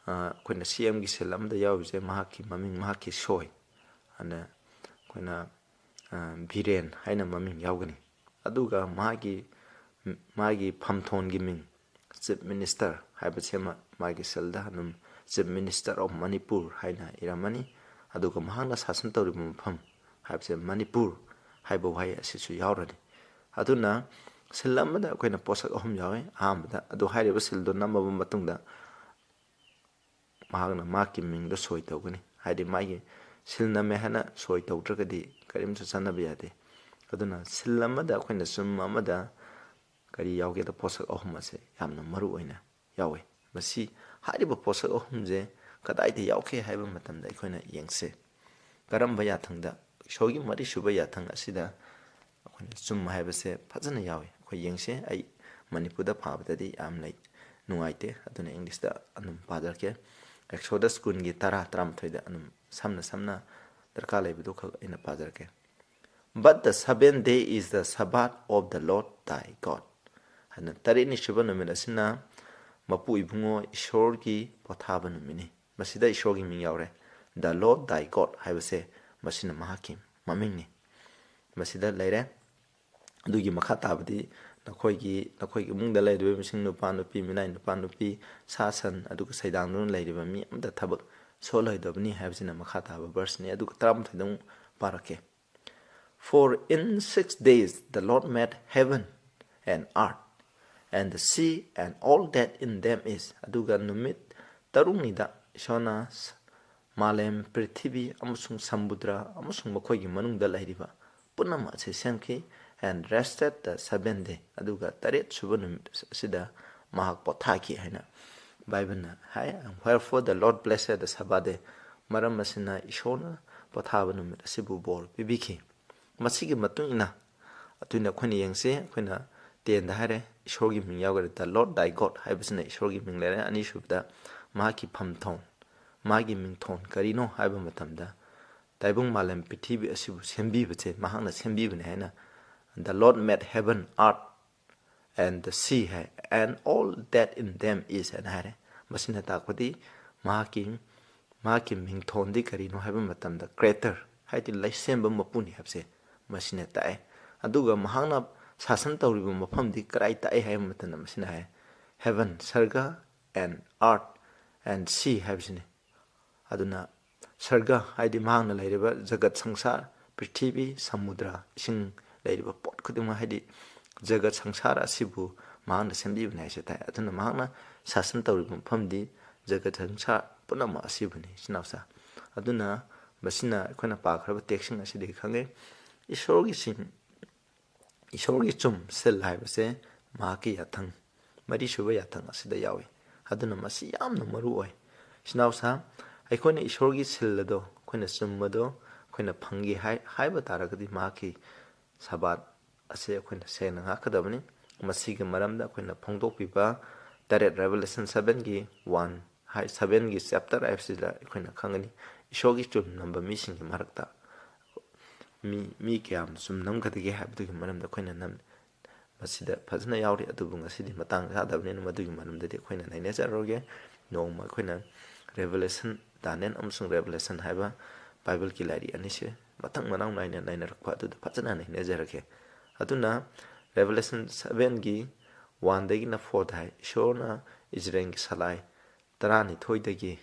ꯑ, ꯑꯩꯈꯣꯏꯅ CMꯒꯤ seal ꯑꯃꯗ ꯌꯥꯎꯔꯤꯁꯦ ꯃꯍꯥꯛꯀꯤ ꯃꯃꯤꯡ, ꯃꯍꯥꯛꯀꯤ ꯁꯣꯏ, ꯑꯗꯨꯅ ꯑꯩꯈꯣꯏꯅ, ꯑ, ꯕꯤꯔꯦꯟ ꯍꯥꯏꯅ ꯃꯃꯤꯡ ꯌꯥꯎꯒꯅꯤ꯫ ꯑꯗꯨꯒ ꯃꯥꯒꯤ, ꯃꯥꯒꯤ ꯐꯝꯊꯣꯟꯒꯤ ꯃꯤꯡ, Chief Minister ꯍꯥꯏꯕꯁꯤꯃ ꯃꯥꯒꯤ sealꯗ ꯑꯗꯨꯝ Chief Minister of Manipur ꯍꯥꯏꯅ ꯏꯔꯝꯃꯅꯤ꯫ ꯑꯗꯨꯒ ꯃꯍꯥꯛꯅ ꯁꯥꯁꯟ ꯇꯧꯔꯤꯕ ꯃꯐꯝ ꯍꯥꯏꯕꯁꯦ ꯃꯅꯤꯄꯨꯔ ꯍꯥꯏꯕ ꯋꯥꯍꯩ ꯑꯁꯤꯁꯨ ꯌꯥꯎꯔꯅꯤ꯫ ꯑꯗꯨꯅ seal ꯑꯃꯗ ꯑꯩꯈꯣꯏꯅ ꯄꯣꯠꯁꯛ ꯑꯍꯨꯝ ꯌꯥꯎꯏ꯫ ꯑꯍꯥꯟꯕꯗ ꯑꯗꯨ ꯍꯥꯏꯔꯤꯕ sealꯗꯣ ꯅꯝꯃꯕ ꯃꯇꯨꯡꯗ ꯃꯍꯥꯛꯅ ꯃꯍꯥꯛꯀꯤ ꯃꯤꯡꯗ ꯁꯣꯏ ꯇꯧꯒꯅꯤ꯫ ꯍꯥꯏꯗꯤ ꯃꯥꯒꯤ seal ꯅꯝꯃꯦ ꯍꯥꯏꯅ ꯁꯣꯏ ꯇꯧꯗ꯭ꯔꯒꯗꯤ ꯀꯔꯤꯝꯁꯨ ꯆꯠꯅꯕ ꯌꯥꯗꯦ꯫ ꯑꯗꯨꯅ seal ꯑꯃꯗ ꯑꯩꯈꯣꯏꯅ ꯆꯨꯝ ꯑꯃꯗ ꯀꯔꯤ ꯌꯥꯎꯒꯦꯗ ꯄꯣꯠꯁꯛ ꯑꯍꯨꯝ ꯑꯁꯦ ꯌꯥꯝꯅ ꯃꯔꯨ ꯑꯣꯏꯅ ꯌꯥꯎꯏ꯫ ꯃꯁꯤ ꯍꯥꯏꯔꯤꯕ ꯄꯣꯠꯁꯛ ꯑꯍꯨꯝꯁꯦ ꯀꯗꯥꯏꯗ ꯌꯥꯎꯒꯦ ꯍꯥꯏꯕ ꯃꯇꯝꯗ ꯑꯩꯈꯣꯏꯅ ꯌꯦꯡꯁꯦ꯫ ꯀꯔꯝꯕ ꯌꯥꯊꯪꯗ, ꯏꯁꯣꯔꯒꯤ ꯃꯔꯤꯁꯨꯕ ꯌꯥꯊꯪ ꯑꯁꯤꯗ ꯑꯩꯈꯣꯏꯅ ꯆꯨꯝ ꯍꯥꯏꯕꯁꯦ ꯐꯖꯅ ꯌꯥꯎꯏ꯫ ꯑꯩꯈꯣꯏ ꯌꯦꯡꯁꯦ꯫ ꯑꯩ ꯃꯅꯤꯄꯨꯔꯗ ꯄꯥꯕꯗꯗꯤ ꯌꯥꯝ ꯂꯩ, ꯅꯨꯡꯉꯥꯏꯇꯦ, ꯑꯗꯨꯅ ꯏꯪꯂꯤꯁꯇ ꯑꯗꯨꯝ ꯄꯥꯖꯔꯛꯀꯦ꯫ Exodus ꯀꯨꯟꯒꯤ ꯇꯔꯥ, ꯇꯔꯥꯃꯥꯊꯣꯏꯗ ꯑꯗꯨꯝ ꯁꯝꯅ ꯁꯝꯅ ꯗꯔꯀꯥꯔ ꯂꯩꯕꯗꯨ ꯈꯛ ꯑꯩꯅ ꯄꯥꯖꯔꯛꯀꯦ꯫ "But the seventh day is the Sabbath of the Lord thy God." ꯍꯥꯏꯅ ꯇꯔꯦꯠꯅꯤ ꯁꯨꯕ ꯅꯨꯃꯤꯠ ꯑꯁꯤꯅ ꯃꯄꯨ ꯏꯕꯨꯡꯉꯣ ꯏꯁꯣꯔꯒꯤ ꯄꯣꯊꯥꯕ ꯅꯨꯃꯤꯠꯅꯤ꯫ ꯃꯁꯤꯗ ꯏꯁꯣꯔꯒꯤ ꯃꯤꯡ ꯌꯥꯎꯔꯦ꯫ "The Lord thy God" ꯍꯥꯏꯕꯁꯦ ꯃꯁꯤꯅ ꯃꯍꯥꯛꯀꯤ ꯃꯃꯤꯡꯅꯤ꯫ ꯃꯁꯤꯗ ꯂꯩꯔꯦ꯫ ꯑꯗꯨꯒꯤ ꯃꯈꯥ ꯇꯥꯕꯗꯤ ꯅꯈꯣꯏꯒꯤ, ꯅꯈꯣꯏꯒꯤ ꯏꯃꯨꯡꯗ ꯂꯩꯔꯤꯕ ꯃꯤꯁꯤꯡ, ꯅꯨꯄꯥ ꯅꯨꯄꯤ, ꯃꯤꯅꯥꯏ ꯅꯨꯄꯥ ꯅꯨꯄꯤ, ꯁꯥ ꯁꯟ, ꯑꯗꯨꯒ ꯁꯩꯗꯥꯡꯗꯨꯅ ꯂꯩꯔꯤꯕ ꯃꯤ ꯑꯃꯠꯇ ꯊꯕꯛ ꯁꯨꯍꯜꯂꯣꯏꯗꯕꯅꯤ ꯍꯥꯏꯕꯁꯤꯅ ꯃꯈꯥ ꯇꯥꯕ verseꯅꯤ꯫ ꯑꯗꯨꯒ ꯇꯔꯥꯃꯥꯊꯣꯏꯗ ꯑꯃꯨꯛ ꯄꯥꯔꯛꯀꯦ꯫ "For in six days the Lord made heaven and earth, and the sea and all that in them is." ꯑꯗꯨꯒ ꯅꯨꯃꯤꯠ ꯇꯔꯨꯛꯅꯤꯗ ꯏꯁꯣꯔꯅ ꯃꯥꯂꯦꯝ, ꯄ꯭ꯔꯤꯊꯤꯕꯤ ꯑꯃꯁꯨꯡ ꯁꯃꯨꯗ꯭ꯔ ꯑꯃꯁꯨꯡ ꯃꯈꯣꯏꯒꯤ ꯃꯅꯨꯡꯗ ꯂꯩꯔꯤꯕ ꯄꯨꯝꯅꯃꯛ ꯑꯁꯤ ꯁꯦꯝꯈꯤ꯫ And rested the seventh day, ꯑꯗꯨꯒ ꯇꯔꯦꯠ ꯁꯨꯕ ꯅꯨꯃꯤꯠ ꯑꯁꯤꯗ ꯃꯍꯥꯛ ꯄꯣꯊꯥꯈꯤ ꯍꯥꯏꯅ ꯕꯥꯏꯕꯜꯅ ꯍꯥꯏ꯫ Wherefore the Lord blessed the Sabbath day, ꯃꯔꯝ ꯑꯁꯤꯅ ꯏꯁꯣꯔꯅ ꯄꯣꯊꯥꯕ ꯅꯨꯃꯤꯠ ꯑꯁꯤꯕꯨ ꯕꯣꯔ ꯄꯤꯕꯤꯈꯤ꯫ ꯃꯁꯤꯒꯤ ꯃꯇꯨꯡ ꯏꯟꯅ ꯑꯗꯨꯅ ꯑꯩꯈꯣꯏꯅ ꯌꯦꯡꯁꯤ, ꯑꯩꯈꯣꯏꯅ ꯇꯦꯟꯗ ꯍꯥꯏꯔꯦ, ꯏꯁꯣꯔꯒꯤ ꯃꯤꯡ ꯌꯥꯎꯈ꯭ꯔꯦ, the Lord thy God ꯍꯥꯏꯕꯁꯤꯅ ꯏꯁꯣꯔꯒꯤ ꯃꯤꯡ ꯂꯩꯔꯦ꯫ ꯑꯅꯤꯁꯨꯕꯗ ꯃꯍꯥꯛꯀꯤ ꯐꯝꯊꯣꯟ, ꯃꯥꯒꯤ ꯃꯤꯡꯊꯣꯟ ꯀꯔꯤꯅꯣ ꯍꯥꯏꯕ ꯃꯇꯝꯗ, ꯇꯥꯏꯕꯪ ꯃꯥꯂꯦꯝ ꯄ꯭ꯔꯤꯊꯤꯕꯤ ꯑꯁꯤꯕꯨ ꯁꯦꯝꯕꯤꯕꯁꯦ ꯃꯍꯥꯛꯅ ꯁꯦꯝꯕꯤꯕꯅꯦ ꯍꯥꯏꯅ, the Lord made heaven, earth and the sea high, and all that in them is ꯍꯥꯏꯅ ꯍꯥꯏꯔꯦ꯫ ꯃꯁꯤꯅ ꯇꯥꯛꯄꯗꯤ ꯃꯍꯥꯛꯀꯤ ꯃꯍꯥꯛꯀꯤ ꯃꯤꯡꯊꯣꯟꯗꯤ ꯀꯔꯤꯅꯣ ꯍꯥꯏꯕ ꯃꯇꯝꯗ, creator ꯍꯥꯏꯗꯤ ꯂꯩꯁꯦꯝꯕ ꯃꯄꯨꯅꯤ ꯍꯥꯏꯕꯁꯦ ꯃꯁꯤꯅ ꯇꯥꯛꯑꯦ꯫ ꯑꯗꯨꯒ ꯃꯍꯥꯛꯅ ꯁꯥꯁꯟ ꯇꯧꯔꯤꯕ ꯃꯐꯝꯗꯤ ꯀꯗꯥꯏ ꯇꯥꯛꯑꯦ ꯍꯥꯏꯕ ꯃꯇꯝꯗ ꯃꯁꯤꯅ ꯍꯥꯏ, heaven, ꯁꯔꯒ, and earth and sea ꯍꯥꯏꯕꯁꯤꯅꯤ꯫ ꯑꯗꯨꯅ ꯁꯔꯒ ꯍꯥꯏꯗꯤ ꯃꯍꯥꯛꯅ ꯂꯩꯔꯤꯕ ꯖꯒꯠ ꯁꯪꯁꯥꯔ, ꯄ꯭ꯔꯤꯊꯤꯕꯤ, ꯁꯃꯨꯗ꯭ꯔ, ꯏꯁꯤꯡ ꯂꯩꯔꯤꯕ ꯄꯣꯠ ꯈꯨꯗꯤꯡꯃꯛ, ꯍꯥꯏꯗꯤ ꯖꯒꯠ ꯁꯪꯁꯥꯔ ꯑꯁꯤꯕꯨ ꯃꯍꯥꯛꯅ ꯁꯦꯝꯕꯤꯕꯅꯤ ꯍꯥꯏꯁꯦ ꯇꯥꯏ꯫ ꯑꯗꯨꯅ ꯃꯍꯥꯛꯅ ꯁꯥꯁꯟ ꯇꯧꯔꯤꯕ ꯃꯐꯝꯗꯤ ꯖꯒꯠ ꯁꯪꯁꯥꯔ ꯄꯨꯝꯅꯃꯛ ꯑꯁꯤꯕꯨꯅꯤ, ꯏꯆꯤꯟ ꯏꯅꯥꯎꯁꯥ꯫ ꯑꯗꯨꯅ ꯃꯁꯤꯅ ꯑꯩꯈꯣꯏꯅ ꯄꯥꯈ꯭ꯔꯕ ꯇꯦꯛꯁꯁꯤꯡ ꯑꯁꯤꯗꯒꯤ ꯈꯪꯉꯦ, ꯏꯁꯣꯔꯒꯤ ꯆꯤꯡ, ꯏꯁꯣꯔꯒꯤ ꯆꯨꯝ ꯁꯤꯜ ꯍꯥꯏꯕꯁꯦ ꯃꯍꯥꯛꯀꯤ ꯌꯥꯊꯪ, ꯃꯔꯤꯁꯨꯕ ꯌꯥꯊꯪ ꯑꯁꯤꯗ ꯌꯥꯎꯏ꯫ ꯑꯗꯨꯅ ꯃꯁꯤ ꯌꯥꯝꯅ ꯃꯔꯨ ꯑꯣꯏ꯫ ꯏꯆꯤꯟ ꯏꯅꯥꯎꯁꯥ, ꯑꯩꯈꯣꯏꯅ ꯏꯁꯣꯔꯒꯤ ꯁꯤꯜ ꯑꯗꯣ, ꯑꯩꯈꯣꯏꯅ ꯆꯨꯝ ꯑꯗꯣ ꯑꯩꯈꯣꯏꯅ ꯐꯪꯒꯦ ꯍꯥꯏ-, ꯍꯥꯏꯕ ꯇꯥꯔꯒꯗꯤ ꯃꯍꯥꯛꯀꯤ ꯁꯕꯥꯠ ꯑꯁꯦ ꯑꯩꯈꯣꯏꯅ ꯁꯦꯡꯅ ꯉꯥꯛꯀꯗꯕꯅꯤ꯫ ꯃꯁꯤꯒꯤ ꯃꯔꯝꯗ ꯑꯩꯈꯣꯏꯅ ꯐꯣꯡꯗꯣꯛꯄꯤꯕ ꯇꯔꯦꯠ, Revelation sevenꯒꯤ one ꯍꯥꯏ, sevenꯒꯤ chapter ꯍꯥꯏꯕꯁꯤꯗ ꯑꯩꯈꯣꯏꯅ ꯈꯪꯒꯅꯤ꯫ ꯏꯁꯣꯔꯒꯤ ꯆꯨꯝ ꯅꯝꯕ ꯃꯤꯁꯤꯡꯒꯤ ꯃꯔꯛꯇ ꯃꯤ, ꯃꯤ ꯀꯌꯥꯝ ꯆꯨꯝ ꯅꯝꯒꯗꯒꯦ ꯍꯥꯏꯕꯗꯨꯒꯤ ꯃꯔꯝꯗ ꯑꯩꯈꯣꯏꯅ ꯅꯝ-, ꯃꯁꯤꯗ ꯐꯖꯅ ꯌꯥꯎꯔꯤ꯫ ꯑꯗꯨꯕꯨ ꯉꯁꯤꯗꯤ ꯃꯇꯥꯡ ꯆꯥꯗꯕꯅꯤꯅ ꯃꯗꯨꯒꯤ ꯃꯔꯝꯗꯗꯤ ꯑꯩꯈꯣꯏꯅ ꯅꯩꯅꯖꯔꯔꯣꯏꯒꯦ꯫ ꯅꯣꯡꯃ ꯑꯩꯈꯣꯏꯅ Revelation, ꯗꯥꯅꯤꯌꯦꯜ ꯑꯃꯁꯨꯡ Revelation ꯍꯥꯏꯕ ꯕꯥꯏꯕꯜꯒꯤ ꯂꯥꯏꯔꯤꯛ ꯑꯅꯤꯁꯦ ꯃꯊꯪ ꯃꯅꯥꯎ ꯅꯥꯏꯅ ꯅꯩꯅꯔꯛꯄ ꯑꯗꯨꯗ ꯐꯖꯅ ꯅꯩꯅꯖꯔꯒꯦ꯫ ꯑꯗꯨꯅ Revelation sevenꯒꯤ oneꯗꯒꯤꯅ fourꯗ ꯍꯥꯏ, ꯏꯁꯣꯔꯅ ꯏꯖꯔꯦꯜꯒꯤ ꯁꯂꯥꯏ ꯇꯔꯥꯅꯤꯊꯣꯏꯗꯒꯤ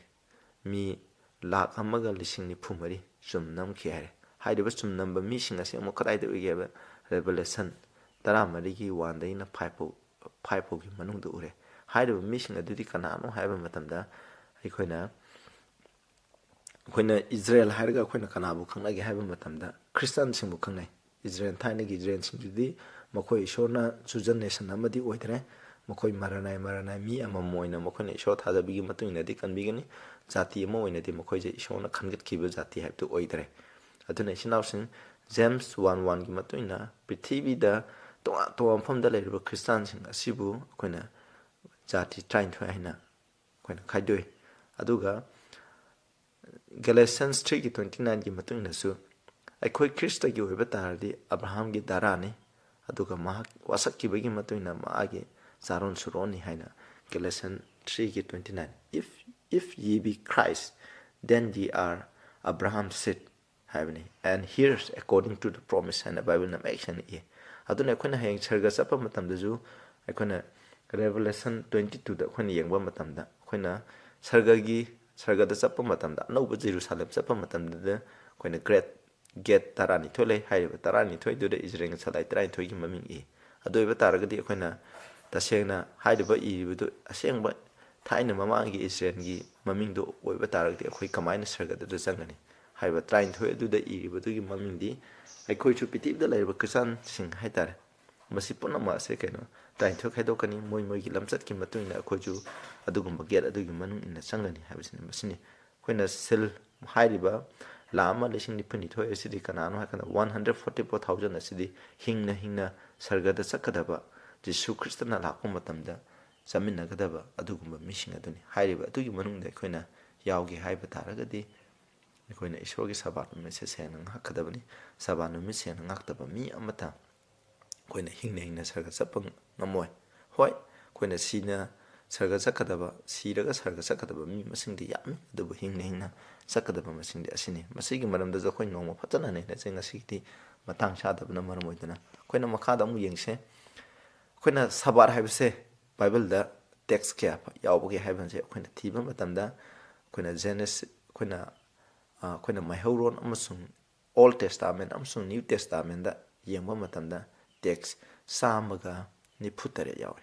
ꯃꯤ ꯂꯥꯈ ꯑꯃꯒ ꯂꯤꯁꯤꯡ ꯅꯤꯐꯨ ꯃꯔꯤ ꯆꯨꯝ ꯅꯝꯈꯤ ꯍꯥꯏꯔꯦ꯫ ꯍꯥꯏꯔꯤꯕ ꯆꯨꯝ ꯅꯝꯕ ꯃꯤꯁꯤꯡ ꯑꯁꯤ ꯑꯃꯨꯛ ꯀꯗꯥꯏꯗ ꯎꯏꯒꯦ ꯍꯥꯏꯕ, Revelation ꯇꯔꯥꯃꯔꯤꯒꯤ oneꯗꯒꯤꯅ five ꯐꯥꯎ, five ꯐꯥꯎꯒꯤ ꯃꯅꯨꯡꯗ ꯎꯔꯦ꯫ ꯍꯥꯏꯔꯤꯕ ꯃꯤꯁꯤꯡ ꯑꯗꯨꯗꯤ ꯀꯅꯥꯅꯣ ꯍꯥꯏꯕ ꯃꯇꯝꯗ, ꯑꯩꯈꯣꯏꯅ ꯑꯩꯈꯣꯏꯅ ꯏꯖꯔꯦꯜ ꯍꯥꯏꯔꯒ ꯑꯩꯈꯣꯏꯅ ꯀꯅꯥꯕꯨ ꯈꯪꯅꯒꯦ ꯍꯥꯏꯕ ꯃꯇꯝꯗ ꯈ꯭ꯔꯤꯁꯇꯥꯟꯁꯤꯡꯕꯨ ꯈꯪꯅꯩ꯫ ꯏꯖꯔꯦꯜ, ꯊꯥꯏꯅꯒꯤ ꯏꯖꯔꯦꯜꯁꯤꯡꯗꯨꯗꯤ ꯃꯈꯣꯏ ꯏꯁꯣꯔꯅ chosen nation ꯑꯃꯗꯤ ꯑꯣꯏꯗ꯭ꯔꯦ꯫ ꯃꯈꯣꯏ ꯃꯔꯥꯅꯥꯏ ꯃꯔꯥꯅꯥꯏ ꯃꯤ ꯑꯃꯃꯝ ꯑꯣꯏꯅ ꯃꯈꯣꯏꯅ ꯏꯁꯣꯔ ꯊꯥꯖꯕꯒꯤ ꯃꯇꯨꯡ ꯏꯟꯅꯗꯤ ꯀꯟꯕꯤꯒꯅꯤ꯫ ꯖꯥꯇꯤ ꯑꯃ ꯑꯣꯏꯅꯗꯤ ꯃꯈꯣꯏꯁꯦ ꯏꯁꯣꯔꯅ ꯈꯟꯒꯠꯈꯤꯕ ꯖꯥꯇꯤ ꯍꯥꯏꯕꯗꯨ ꯑꯣꯏꯗ꯭ꯔꯦ꯫ ꯑꯗꯨꯅ ꯏꯆꯤꯟ ꯏꯅꯥꯎꯁꯤꯡ, ꯖꯦꯝꯁ ꯋꯥꯟ ꯋꯥꯟꯒꯤ ꯃꯇꯨꯡ ꯏꯟꯅ ꯄ꯭ꯔꯤꯊꯤꯕꯤꯗ ꯇꯣꯉꯥꯟ ꯇꯣꯉꯥꯟꯕ ꯃꯐꯝꯗ ꯂꯩꯔꯤꯕ ꯈ꯭ꯔꯤꯁꯇꯥꯟꯁꯤꯡ ꯑꯁꯤꯕꯨ ꯑꯩꯈꯣꯏꯅ ꯖꯥꯇꯤ ꯇꯔꯥꯅꯤꯊꯣꯏ ꯍꯥꯏꯅ ꯑꯩꯈꯣꯏꯅ ꯈꯥꯏꯗꯣꯛꯏ꯫ ꯑꯗꯨꯒ Galatians three ꯒꯤ twenty nine ꯒꯤ ꯃꯇꯨꯡ ꯏꯟꯅꯁꯨ, ꯑꯩꯈꯣꯏ ꯈ꯭ꯔꯤꯁꯇꯒꯤ ꯑꯣꯏꯕ ꯇꯥꯔꯗꯤ ꯑꯕ꯭ꯔꯥꯍꯥꯝꯒꯤ ꯗꯥꯔꯥꯅꯤ, ꯑꯗꯨꯒ ꯃꯍꯥꯛ ꯋꯥꯁꯛꯈꯤꯕꯒꯤ ꯃꯇꯨꯡ ꯏꯟꯅ ꯃꯥꯒꯤ ꯆꯥꯔꯣꯟ ꯁꯨꯔꯣꯟꯅꯤ ꯍꯥꯏꯅ꯫ Galatians three ꯒꯤ twenty nine, "If, if ye be Christ, then ye are Abraham's seed" ꯍꯥꯏꯕꯅꯤ, "and heirs according to the promise" ꯍꯥꯏꯅ ꯕꯥꯏꯕꯜꯅ ꯃꯌꯦꯛ ꯁꯦꯡꯅ ꯏ꯫ ꯑꯗꯨꯅ ꯑꯩꯈꯣꯏꯅ ꯍꯌꯦꯡ ꯁꯔꯒ ꯆꯠꯄ ꯃꯇꯝꯗꯁꯨ, ꯑꯩꯈꯣꯏꯅ Revelation twenty two ꯗ ꯑꯩꯈꯣꯏꯅ ꯌꯦꯡꯕ ꯃꯇꯝꯗ, ꯑꯩꯈꯣꯏꯅ ꯁꯔꯒꯒꯤ, ꯁꯔꯒꯗ ꯆꯠꯄ ꯃꯇꯝꯗ, ꯑꯅꯧꯕ ꯖꯦꯔꯨꯁꯥꯂꯦꯝ ꯆꯠꯄ ꯃꯇꯝꯗꯨꯗ ꯑꯩꯈꯣꯏꯅ great gate ꯇꯔꯥꯅꯤꯊꯣꯏ ꯂꯩ꯫ ꯍꯥꯏꯔꯤꯕ ꯇꯔꯥꯅꯤꯊꯣꯏꯗꯨꯗ ꯏꯖꯔꯦꯜꯒꯤ ꯁꯂꯥꯏ ꯇꯔꯥꯅꯤꯊꯣꯏꯒꯤ ꯃꯃꯤꯡ ꯏ꯫ ꯑꯗꯨ ꯑꯣꯏꯕ ꯇꯥꯔꯒꯗꯤ ꯑꯩꯈꯣꯏꯅ ꯇꯁꯦꯡꯅ ꯍꯥꯏꯔꯤꯕ ꯏꯔꯤꯕꯗꯨ ꯑꯁꯦꯡꯕ ꯊꯥꯏꯅ ꯃꯃꯥꯡꯒꯤ ꯏꯖꯔꯦꯜꯒꯤ ꯃꯃꯤꯡꯗꯨ ꯑꯣꯏꯕ ꯇꯥꯔꯒꯗꯤ ꯑꯩꯈꯣꯏ ꯀꯃꯥꯏꯅ ꯁꯔꯒꯗꯨꯗ ꯆꯪꯒꯅꯤ? ꯍꯥꯏꯔꯤꯕ ꯇꯔꯥꯅꯤꯊꯣꯏ ꯑꯗꯨꯗ ꯏꯔꯤꯕꯗꯨꯒꯤ ꯃꯃꯤꯡꯗꯤ ꯑꯩꯈꯣꯏꯁꯨ ꯄ꯭ꯔꯤꯊꯤꯕꯤꯗ ꯂꯩꯔꯤꯕ ꯈ꯭ꯔꯤꯁꯇꯥꯟꯁꯤꯡ ꯍꯥꯏꯇꯥꯔꯦ, ꯃꯁꯤ ꯄꯨꯝꯅꯃꯛ ꯑꯁꯦ ꯀꯩꯅꯣ, ꯇꯔꯥꯅꯤꯊꯣꯏ ꯈꯥꯏꯗꯣꯛꯀꯅꯤ꯫ ꯃꯣꯏ ꯃꯣꯏꯒꯤ ꯂꯝꯆꯠꯀꯤ ꯃꯇꯨꯡ ꯏꯟꯅ ꯑꯩꯈꯣꯏꯁꯨ ꯑꯗꯨꯒꯨꯝꯕ gate ꯑꯗꯨꯒꯤ ꯃꯅꯨꯡ ꯏꯟꯅ ꯆꯪꯒꯅꯤ ꯍꯥꯏꯕꯁꯤꯅꯤ꯫ ꯃꯁꯤꯅꯤ ꯑꯩꯈꯣꯏꯅ seal ꯍꯥꯏꯔꯤꯕ ꯂꯥꯈ ꯑꯃ ꯂꯤꯁꯤꯡ ꯅꯤꯐꯨ ꯅꯤꯊꯣꯏ ꯑꯁꯤꯗꯤ ꯀꯅꯥꯅꯣ ꯍꯥꯏ ꯀꯥꯟꯗ, one hundred forty four thousand ꯑꯁꯤꯗꯤ ꯍꯤꯡꯅ ꯍꯤꯡꯅ ꯁꯔꯒꯗ ꯆꯠꯀꯗꯕ, ꯖꯤꯁꯨ ꯈ꯭ꯔꯤꯁꯇꯅ ꯂꯥꯛꯄ ꯃꯇꯝꯗ ꯆꯠꯃꯤꯟꯅꯒꯗꯕ ꯑꯗꯨꯒꯨꯝꯕ ꯃꯤꯁꯤꯡ ꯑꯗꯨꯅꯤ꯫ ꯍꯥꯏꯔꯤꯕ ꯑꯗꯨꯒꯤ ꯃꯅꯨꯡꯗ ꯑꯩꯈꯣꯏꯅ ꯌꯥꯎꯒꯦ ꯍꯥꯏꯕ ꯇꯥꯔꯒꯗꯤ, ꯑꯩꯈꯣꯏꯅ ꯏꯁꯣꯔꯒꯤ ꯁꯕꯥꯠ ꯅꯨꯃꯤꯠꯁꯦ ꯁꯦꯡꯅ ꯉꯥꯛꯀꯗꯕꯅꯤ꯫ ꯁꯕꯥꯠ ꯅꯨꯃꯤꯠ ꯁꯦꯡꯅ ꯉꯥꯛꯇꯕ ꯃꯤ ꯑꯃꯠꯇ ꯑꯩꯈꯣꯏꯅ ꯍꯤꯡꯅ ꯍꯤꯡꯅ ꯁꯔꯒ ꯆꯠꯄ ꯉꯝꯃꯣꯏ꯫ ꯍꯣꯏ, ꯑꯩꯈꯣꯏꯅ ꯁꯤꯅ ꯁꯔꯒ ꯆꯠꯀꯗꯕ, ꯁꯤꯔꯒ ꯁꯔꯒ ꯆꯠꯀꯗꯕ ꯃꯤ ꯃꯁꯤꯡꯗꯤ ꯌꯥꯝꯃꯤ, ꯑꯗꯨꯕꯨ ꯍꯤꯡꯅ ꯍꯤꯡꯅ ꯆꯠꯀꯗꯕ ꯃꯁꯤꯡꯗꯤ ꯑꯁꯤꯅꯤ꯫ ꯃꯁꯤꯒꯤ ꯃꯔꯝꯗꯁꯨ ꯑꯩꯈꯣꯏ ꯅꯣꯡꯃ ꯐꯖꯅ ꯅꯩꯅꯁꯦ꯫ ꯉꯁꯤꯒꯤꯗꯤ ꯃꯇꯥꯡ ꯆꯥꯗꯕꯅ ꯃꯔꯝ ꯑꯣꯏꯗꯨꯅ ꯑꯩꯈꯣꯏꯅ ꯃꯈꯥꯗ ꯑꯃꯨꯛ ꯌꯦꯡꯁꯦ꯫ ꯑꯩꯈꯣꯏꯅ ꯁꯕꯥꯠ ꯍꯥꯏꯕꯁꯦ ꯕꯥꯏꯕꯜꯗ text ꯀꯌꯥ ꯌꯥꯎꯕꯒꯦ ꯍꯥꯏꯕꯁꯦ ꯑꯩꯈꯣꯏꯅ ꯊꯤꯕ ꯃꯇꯝꯗ, ꯑꯩꯈꯣꯏꯅ Genesis, ꯑꯩꯈꯣꯏꯅ, ꯑ, ꯑꯩꯈꯣꯏꯅ ꯃꯩꯍꯧꯔꯣꯟ ꯑꯃꯁꯨꯡ Old Testament ꯑꯃꯁꯨꯡ New Testamentꯗ ꯌꯦꯡꯕ ꯃꯇꯝꯗ text ꯆꯥꯝꯃꯒ ꯅꯤꯐꯨ ꯇꯔꯦꯠ ꯌꯥꯎꯏ꯫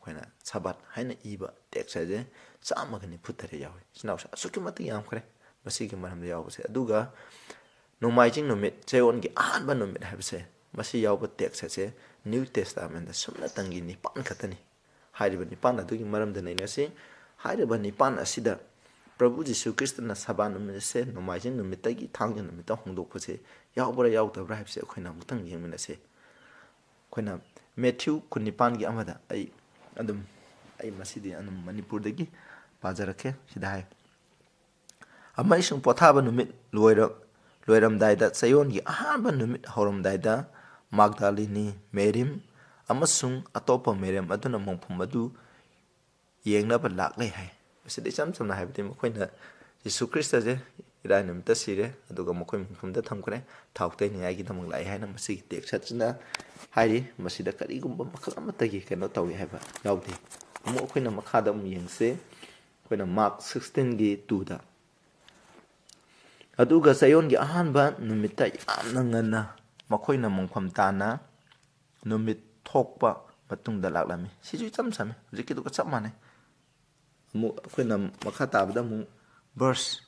ꯑꯩꯈꯣꯏꯅ ꯁꯕꯥꯠ ꯍꯥꯏꯅ ꯏꯕ ꯇꯦꯛꯁ ꯍꯥꯏꯁꯦ ꯆꯥꯝꯃꯒ ꯅꯤꯐꯨ ꯇꯔꯦꯠ ꯌꯥꯎꯏ꯫ ꯏꯆꯤꯟ ꯏꯅꯥꯎꯁꯦ ꯑꯁꯨꯛꯀꯤ ꯃꯇꯤꯛ ꯌꯥꯝꯈ꯭ꯔꯦ ꯃꯁꯤꯒꯤ ꯃꯔꯝꯗ ꯌꯥꯎꯕꯁꯦ꯫ ꯑꯗꯨꯒ ꯅꯣꯡꯃꯥꯏꯖꯤꯡ ꯅꯨꯃꯤꯠ, ꯆꯌꯣꯜꯒꯤ ꯑꯍꯥꯟꯕ ꯅꯨꯃꯤꯠ ꯍꯥꯏꯕꯁꯦ, ꯃꯁꯤ ꯌꯥꯎꯕ ꯇꯦꯛꯁ ꯑꯁꯦ ꯅ꯭ꯌꯨ ꯇꯦꯁꯇꯥꯃꯦꯟꯗ ꯁꯨꯞꯅꯇꯪꯒꯤ ꯅꯤꯄꯥꯟ ꯈꯛꯇꯅꯤ꯫ ꯍꯥꯏꯔꯤꯕ ꯅꯤꯄꯥꯟ ꯑꯗꯨꯒꯤ ꯃꯔꯝꯗ ꯅꯩꯅꯁꯤ꯫ ꯍꯥꯏꯔꯤꯕ ꯅꯤꯄꯥꯟ ꯑꯁꯤꯗ ꯄ꯭ꯔꯚꯨ ꯖꯤꯁꯨ ꯈ꯭ꯔꯤꯁꯇꯅ ꯁꯕꯥ ꯅꯨꯃꯤꯠ ꯑꯁꯦ ꯅꯣꯡꯃꯥꯏꯖꯤꯡ ꯅꯨꯃꯤꯠꯇꯒꯤ ꯊꯥꯡꯖ ꯅꯨꯃꯤꯠꯇ ꯍꯣꯡꯗꯣꯛꯄꯁꯦ ꯌꯥꯎꯕ꯭ꯔꯥ ꯌꯥꯎꯗꯕ꯭ꯔꯥ ꯍꯥꯏꯕꯁꯦ ꯑꯩꯈꯣꯏꯅ ꯑꯃꯨꯛꯇꯪ ꯌꯦꯡꯃꯤꯟꯅꯁꯤ꯫ ꯑꯩꯈꯣꯏꯅ ꯃꯦꯊ꯭ꯌꯨ ꯀꯨꯟꯅꯤꯄꯥꯟꯒꯤ ꯑꯃꯗ ꯑꯩ ꯑꯗꯨꯝ, ꯑꯩ ꯃꯁꯤꯗꯤ ꯑꯗꯨꯝ ꯃꯅꯤꯄꯨꯔꯗꯒꯤ ꯄꯥꯖꯔꯛꯀꯦ꯫ ꯁꯤꯗ ꯍꯥꯏ, "ꯑꯃꯁꯨꯡ ꯄꯣꯊꯥꯕ ꯅꯨꯃꯤꯠ ꯂꯣꯏꯔ-, ꯂꯣꯏꯔꯝꯗꯥꯏꯗ, ꯆꯌꯣꯜꯒꯤ ꯑꯍꯥꯟꯕ ꯅꯨꯃꯤꯠ ꯍꯧꯔꯝꯗꯥꯏꯗ, ꯃꯥꯒꯗꯥꯂꯤꯅꯤ ꯃꯦꯔꯤꯝ ꯑꯃꯁꯨꯡ ꯑꯇꯣꯞꯄ ꯃꯦꯔꯤꯝ ꯑꯗꯨꯅ ꯃꯐꯝ ꯑꯗꯨ ꯌꯦꯡꯅꯕ ꯂꯥꯛꯂꯦ" ꯍꯥꯏ꯫ ꯃꯁꯤꯗ ꯏꯆꯝ ꯆꯝꯅ ꯍꯥꯏꯕꯗꯤ ꯃꯈꯣꯏꯅ ꯖꯤꯁꯨ ꯈ꯭ꯔꯤꯁꯇꯁꯦ ꯏꯔꯥꯏ ꯅꯨꯃꯤꯠꯇ ꯁꯤꯔꯦ, ꯑꯗꯨꯒ ꯃꯈꯣꯏ ꯃꯐꯝꯗ ꯊꯝꯈ꯭ꯔꯦ, ꯊꯥꯎ ꯇꯩꯅꯤꯡꯉꯥꯏꯒꯤꯗꯃꯛ ꯂꯥꯛꯑꯦ ꯍꯥꯏꯅ ꯃꯁꯤꯒꯤ ꯇꯦꯛꯁ ꯑꯁꯤꯅ ꯍꯥꯏꯔꯤ꯫ ꯃꯁꯤꯗ ꯀꯔꯤꯒꯨꯝꯕ ꯃꯈꯜ ꯑꯃꯠꯇꯒꯤ ꯀꯩꯅꯣ ꯇꯧꯏ ꯍꯥꯏꯕ ꯌꯥꯎꯗꯦ꯫ ꯑꯃꯨꯛ ꯑꯩꯈꯣꯏꯅ ꯃꯈꯥꯗ ꯑꯃꯨꯛ ꯌꯦꯡꯁꯦ꯫ ꯑꯩꯈꯣꯏꯅ ꯃꯥꯔꯛ ꯁꯤꯛꯁꯇꯤꯟꯒꯤ ꯇꯨꯗ, "ꯑꯗꯨꯒ ꯆꯌꯣꯜꯒꯤ ꯑꯍꯥꯟꯕ ꯅꯨꯃꯤꯠꯇ ꯌꯥꯝꯅ ꯉꯟꯅ ꯃꯈꯣꯏꯅ ꯃꯣꯡꯐꯝ ꯇꯥꯅ ꯅꯨꯃꯤꯠ ꯊꯣꯛꯄ ꯃꯇꯨꯡꯗ ꯂꯥꯛꯂꯝꯃꯤ"꯫ ꯁꯤꯁꯨ ꯏꯆꯝ ꯆꯝꯃꯤ, ꯍꯧꯖꯤꯛꯀꯤꯗꯨꯒ ꯆꯞ ꯃꯥꯟꯅꯩ꯫ ꯑꯃꯨꯛ ꯑꯩꯈꯣꯏꯅ ꯃꯈꯥ ꯇꯥꯕꯗ ꯑꯃꯨꯛ ꯚꯔꯁ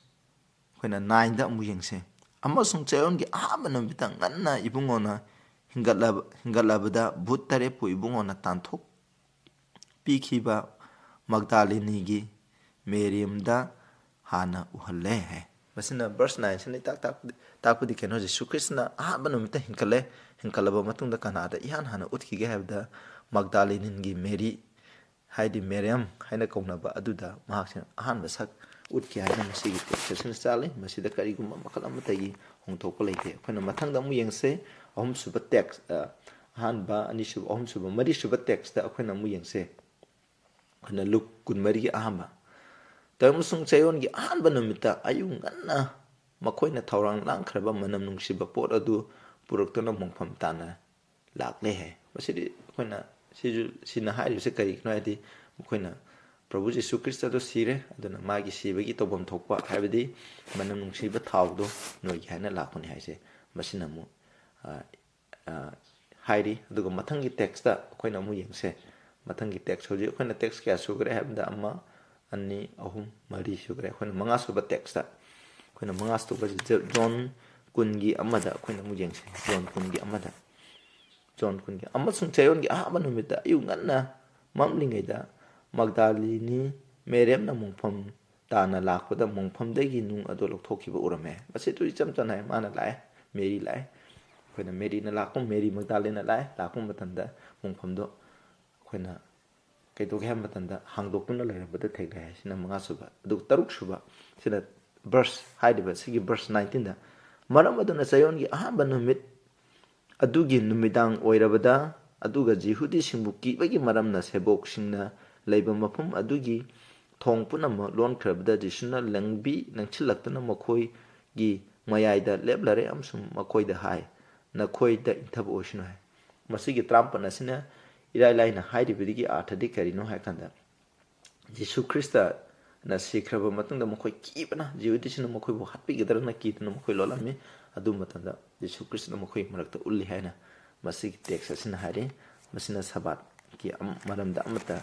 ꯑꯩꯈꯣꯏꯅ ꯅꯥꯏꯟꯗ ꯑꯃꯨꯛ ꯌꯦꯡꯁꯦ꯫ "ꯑꯃꯁꯨꯡ ꯆꯌꯣꯜꯒꯤ ꯑꯍꯥꯟꯕ ꯅꯨꯃꯤꯠꯇ ꯉꯟꯅ ꯏꯕꯨꯡꯉꯣꯅ ꯍꯤꯡꯒꯠꯂꯕ-, ꯍꯤꯡꯒꯠꯂꯕꯗ ꯚꯨꯠ ꯇꯔꯦꯠꯄꯨ ꯏꯕꯨꯡꯉꯣꯅ ꯇꯥꯟꯊꯣꯛ ꯄꯤꯈꯤꯕ ꯃꯒꯗꯥꯂꯤꯅꯤꯒꯤ ꯃꯦꯔꯤꯝꯗ ꯍꯥꯟꯅ ꯎꯍꯜꯂꯦ" ꯍꯥꯏ꯫ ꯃꯁꯤꯅ ꯚꯔꯁ ꯅꯥꯏꯟꯁꯤꯅ ꯏꯇꯥꯛ ꯇꯥꯛꯄꯗꯤ, ꯇꯥꯛꯄꯗꯤ ꯀꯩꯅꯣ? ꯖꯤꯁꯨ ꯈ꯭ꯔꯤꯁꯇꯅ ꯑꯍꯥꯟꯕ ꯅꯨꯃꯤꯠꯇ ꯍꯤꯡꯀꯠꯂꯦ, ꯍꯤꯡꯀꯠꯂꯕ ꯃꯇꯨꯡꯗ ꯀꯅꯥꯗ ꯏꯍꯥꯟ ꯍꯥꯟꯅ ꯎꯠꯈꯤꯒꯦ ꯍꯥꯏꯕꯗ, ꯃꯒꯗꯥꯂꯤꯅꯤꯟꯒꯤ ꯃꯦꯔꯤ, ꯍꯥꯏꯗꯤ ꯃꯦꯔꯤꯌꯝ ꯍꯥꯏꯅ ꯀꯧꯅꯕ ꯑꯗꯨꯗ ꯃꯍꯥꯛꯁꯤꯅ ꯑꯍꯥꯟꯕ ꯁꯛ ꯎꯠꯈꯤ ꯍꯥꯏꯅ ꯃꯁꯤꯒꯤ ꯇꯦꯛꯁ ꯑꯁꯤꯅ ꯆꯥꯜꯂꯤ꯫ ꯃꯁꯤꯗ ꯀꯔꯤꯒꯨꯝꯕ ꯃꯈꯜ ꯑꯃꯠꯇꯒꯤ ꯍꯣꯡꯗꯣꯛꯄ ꯂꯩꯇꯦ꯫ ꯑꯩꯈꯣꯏꯅ ꯃꯊꯪꯗ ꯑꯃꯨꯛ ꯌꯦꯡꯁꯦ, ꯑꯍꯨꯝꯁꯨꯕ ꯇꯦꯛꯁ, ꯑ, ꯑꯍꯥꯟꯕ, ꯑꯅꯤꯁꯨꯕ, ꯑꯍꯨꯝꯁꯨꯕ, ꯃꯔꯤꯁꯨꯕ ꯇꯦꯛꯁꯇ ꯑꯩꯈꯣꯏꯅ ꯑꯃꯨꯛ ꯌꯦꯡꯁꯦ꯫ ꯑꯩꯈꯣꯏꯅ ꯂꯨꯛ ꯀꯨꯟꯃꯔꯤꯒꯤ ꯑꯍꯥꯟꯕ꯫ "ꯑꯃꯁꯨꯡ ꯆꯌꯣꯜꯒꯤ ꯑꯍꯥꯟꯕ ꯅꯨꯃꯤꯠꯇ ꯑꯌꯨꯛ ꯉꯟꯅ ꯃꯈꯣꯏꯅ ꯊꯧꯔꯥꯡ ꯂꯥꯡꯈ꯭ꯔꯕ ꯃꯅꯝ ꯅꯨꯡꯁꯤꯕ ꯄꯣꯠ ꯑꯗꯨ ꯄꯨꯔꯛꯇꯨꯅ ꯃꯣꯡꯐꯝ ꯇꯥꯅ ꯂꯥꯛꯂꯦ" ꯍꯥꯏ꯫ ꯃꯁꯤꯗꯤ ꯑꯩꯈꯣꯏꯅ, ꯁꯤꯁꯨ, ꯁꯤꯅ ꯍꯥꯏꯔꯤꯕꯁꯦ ꯀꯔꯤꯒꯤꯅꯣ ꯍꯥꯏꯗꯤ, ꯃꯈꯣꯏꯅ ꯄ꯭ꯔꯚꯨ ꯖꯤꯁꯨ ꯈ꯭ꯔꯤꯁꯇꯗꯣ ꯁꯤꯔꯦ, ꯑꯗꯨꯅ ꯃꯥꯒꯤ ꯁꯤꯕꯒꯤ ꯇꯧꯐꯝ ꯊꯣꯛꯄ, ꯍꯥꯏꯕꯗꯤ ꯃꯅꯝ ꯅꯨꯡꯁꯤꯕ ꯊꯥꯎꯗꯣ ꯅꯣꯏꯒꯤ ꯍꯥꯏꯅ ꯂꯥꯛꯄꯅꯤ ꯍꯥꯏꯁꯦ꯫ ꯃꯁꯤꯅ ꯑꯃꯨꯛ, ꯑ, ꯑ, ꯍꯥꯏꯔꯤ꯫ ꯑꯗꯨꯒ ꯃꯊꯪꯒꯤ ꯇꯦꯛꯁꯇ ꯑꯩꯈꯣꯏꯅ ꯑꯃꯨꯛ ꯌꯦꯡꯁꯦ꯫ ꯃꯊꯪꯒꯤ text ꯍꯧꯖꯤꯛ ꯑꯩꯈꯣꯏꯅ text ꯀꯌꯥ ꯁꯨꯈ꯭ꯔꯦ ꯍꯥꯏꯕꯗ ꯑꯃ, ꯑꯅꯤ, ꯑꯍꯨꯝ, ꯃꯔꯤ ꯁꯨꯈ꯭ꯔꯦ꯫ ꯑꯩꯈꯣꯏꯅ ꯃꯉꯥ ꯁꯨꯕ text, ꯑꯩꯈꯣꯏꯅ ꯃꯉꯥ ꯁꯨꯕꯁꯤ ꯖ-, ꯖꯣꯟ ꯀꯨꯟꯒꯤ ꯑꯃꯗ ꯑꯩꯈꯣꯏꯅ ꯑꯃꯨꯛ ꯌꯦꯡꯁꯤ꯫ ꯖꯣꯟ ꯀꯨꯟꯒꯤ ꯑꯃꯗ, ꯖꯣꯟ ꯀꯨꯟꯒꯤ, "ꯑꯃꯁꯨꯡ ꯆꯌꯣꯜꯒꯤ ꯑꯍꯥꯟꯕ ꯅꯨꯃꯤꯠꯇ ꯑꯌꯨꯛ ꯉꯟꯅ ꯃꯝꯂꯤꯉꯩꯗ ꯃꯒꯗꯥꯂꯤꯅꯤ ꯃꯦꯔꯦꯝꯅ ꯃꯣꯡꯐꯝ ꯇꯥꯅ ꯂꯥꯛꯄꯗ ꯃꯣꯡꯐꯝꯗꯒꯤ ꯅꯨꯡ ꯑꯗꯨ ꯂꯧꯊꯣꯛꯈꯤꯕ ꯎꯔꯝꯃꯦ"꯫ ꯃꯁꯤꯗꯨ ꯏꯆꯝ ꯆꯝꯅ ꯍꯥꯏ, ꯃꯥꯅ ꯂꯥꯛꯑꯦ, ꯃꯦꯔꯤ ꯂꯥꯛꯑꯦ꯫ ꯑꯩꯈꯣꯏꯅ ꯃꯦꯔꯤꯅ ꯂꯥꯛꯄ, ꯃꯦꯔꯤ ꯃꯒꯗꯥꯂꯤꯅ ꯂꯥꯛꯑꯦ, ꯂꯥꯛꯄ ꯃꯇꯝꯗ ꯃꯣꯡꯐꯝꯗꯣ ꯑꯩꯈꯣꯏꯅ ꯀꯩꯗꯧꯒꯦ ꯍꯥꯏꯕ ꯃꯇꯝꯗ ꯍꯥꯡꯗꯣꯛꯇꯨꯅ ꯂꯩꯔꯝꯕꯗ ꯊꯦꯡꯅꯩ ꯍꯥꯏ꯫ ꯁꯤꯅ ꯃꯉꯥ ꯁꯨꯕ꯫ ꯑꯗꯨꯒ ꯇꯔꯨꯛ ꯁꯨꯕ, ꯁꯤꯅ verse, ꯍꯥꯏꯔꯤꯕ ꯁꯤꯒꯤ verse nineteenꯗ, "ꯃꯔꯝ ꯑꯗꯨꯅ ꯆꯌꯣꯜꯒꯤ ꯑꯍꯥꯟꯕ ꯅꯨꯃꯤꯠ ꯑꯗꯨꯒꯤ ꯅꯨꯃꯤꯗꯥꯡ ꯑꯣꯏꯔꯕꯗ, ꯑꯗꯨꯒ ꯖꯤꯍꯨꯗꯤꯁꯤꯡꯕꯨ ꯀꯤꯕꯒꯤ ꯃꯔꯝꯅ ꯁꯦꯕꯣꯛꯁꯤꯡꯅ ꯂꯩꯕ ꯃꯐꯝ ꯑꯗꯨꯒꯤ ꯊꯣꯡ ꯄꯨꯝꯅꯃꯛ ꯂꯣꯟꯈ꯭ꯔꯕꯗ, ꯖꯤꯁꯨꯅ ꯂꯪꯕꯤ ꯂꯪꯁꯤꯜꯂꯛꯇꯨꯅ ꯃꯈꯣꯏꯒꯤ ꯃꯌꯥꯏꯗ ꯂꯦꯞꯂꯔꯦ ꯑꯃꯁꯨꯡ ꯃꯈꯣꯏꯗ ꯍꯥꯏ, 'ꯅꯈꯣꯏꯗ ꯏꯪꯊꯕ ꯑꯣꯏꯁꯅꯨ' ꯍꯥꯏ"꯫ ꯃꯁꯤꯒꯤ ꯇꯔꯥꯃꯥꯄꯟ ꯑꯁꯤꯅ ꯏꯔꯥꯏ ꯂꯥꯏꯅ ꯍꯥꯏꯔꯤꯕꯗꯒꯤ ꯑꯥꯔꯊꯗꯤ ꯀꯔꯤꯅꯣ ꯍꯥꯏ ꯀꯥꯟꯗ, ꯖꯤꯁꯨ ꯈ꯭ꯔꯤꯁꯇꯅ ꯁꯤꯈ꯭ꯔꯕ ꯃꯇꯨꯡꯗ ꯃꯈꯣꯏ ꯀꯤꯕꯅ, ꯖꯤꯍꯨꯗꯤꯁꯤꯡꯅ ꯃꯈꯣꯏꯕꯨ ꯍꯥꯠꯄꯤꯒꯗ꯭ꯔꯅ ꯀꯤꯗꯨꯅ ꯃꯈꯣꯏ ꯂꯣꯜꯂꯝꯃꯤ꯫ ꯑꯗꯨ ꯃꯇꯝꯗ ꯖꯤꯁꯨ ꯈ꯭ꯔꯤꯁꯇꯅ ꯃꯈꯣꯏ ꯃꯔꯛꯇ ꯎꯠꯂꯤ ꯍꯥꯏꯅ ꯃꯁꯤꯒꯤ text ꯑꯁꯤꯅ ꯍꯥꯏꯔꯤ꯫ ꯃꯁꯤꯅ ꯁꯕꯥꯠꯀꯤ ꯑꯝ-, ꯃꯔꯝꯗ ꯑꯃꯠꯇ,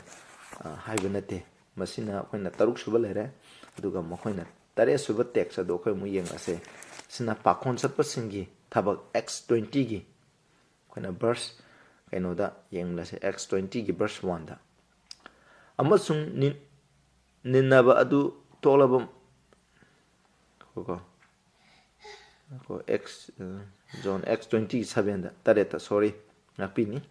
ꯑ, ꯍꯥꯏꯕ ꯅꯠꯇꯦ꯫ ꯃꯁꯤꯅ ꯑꯩꯈꯣꯏꯅ ꯇꯔꯨꯛ ꯁꯨꯕ ꯂꯩꯔꯦ꯫ ꯑꯗꯨꯒ ꯃꯈꯣꯏꯅ ꯇꯔꯦꯠ ꯁꯨꯕ text ꯑꯗꯨ ꯑꯩꯈꯣꯏ ꯑꯃꯨꯛ ꯌꯦꯡꯂꯁꯦ꯫ ꯁꯤꯅ ꯄꯥꯈꯣꯟ ꯆꯠꯄꯁꯤꯡꯒꯤ ꯊꯕꯛ, Acts twentyꯒꯤ, ꯑꯩꯈꯣꯏꯅ verse ꯀꯩꯅꯣꯗ ꯌꯦꯡꯂꯁꯦ, Acts twentyꯒꯤ verse oneꯗ꯫ "ꯑꯃꯁꯨꯡ ꯅꯤ-, ꯅꯤꯅꯕ ꯑꯗꯨ ꯊꯣꯛꯂꯕ", ꯉꯥꯏꯈꯣꯀꯣ꯫ ꯉꯥꯏꯈꯣ, Acts, ꯑ, John, Acts twenty sevenꯗ, ꯇꯔꯦꯠꯇ, sorry, ꯉꯥꯛꯄꯤꯅꯤ꯫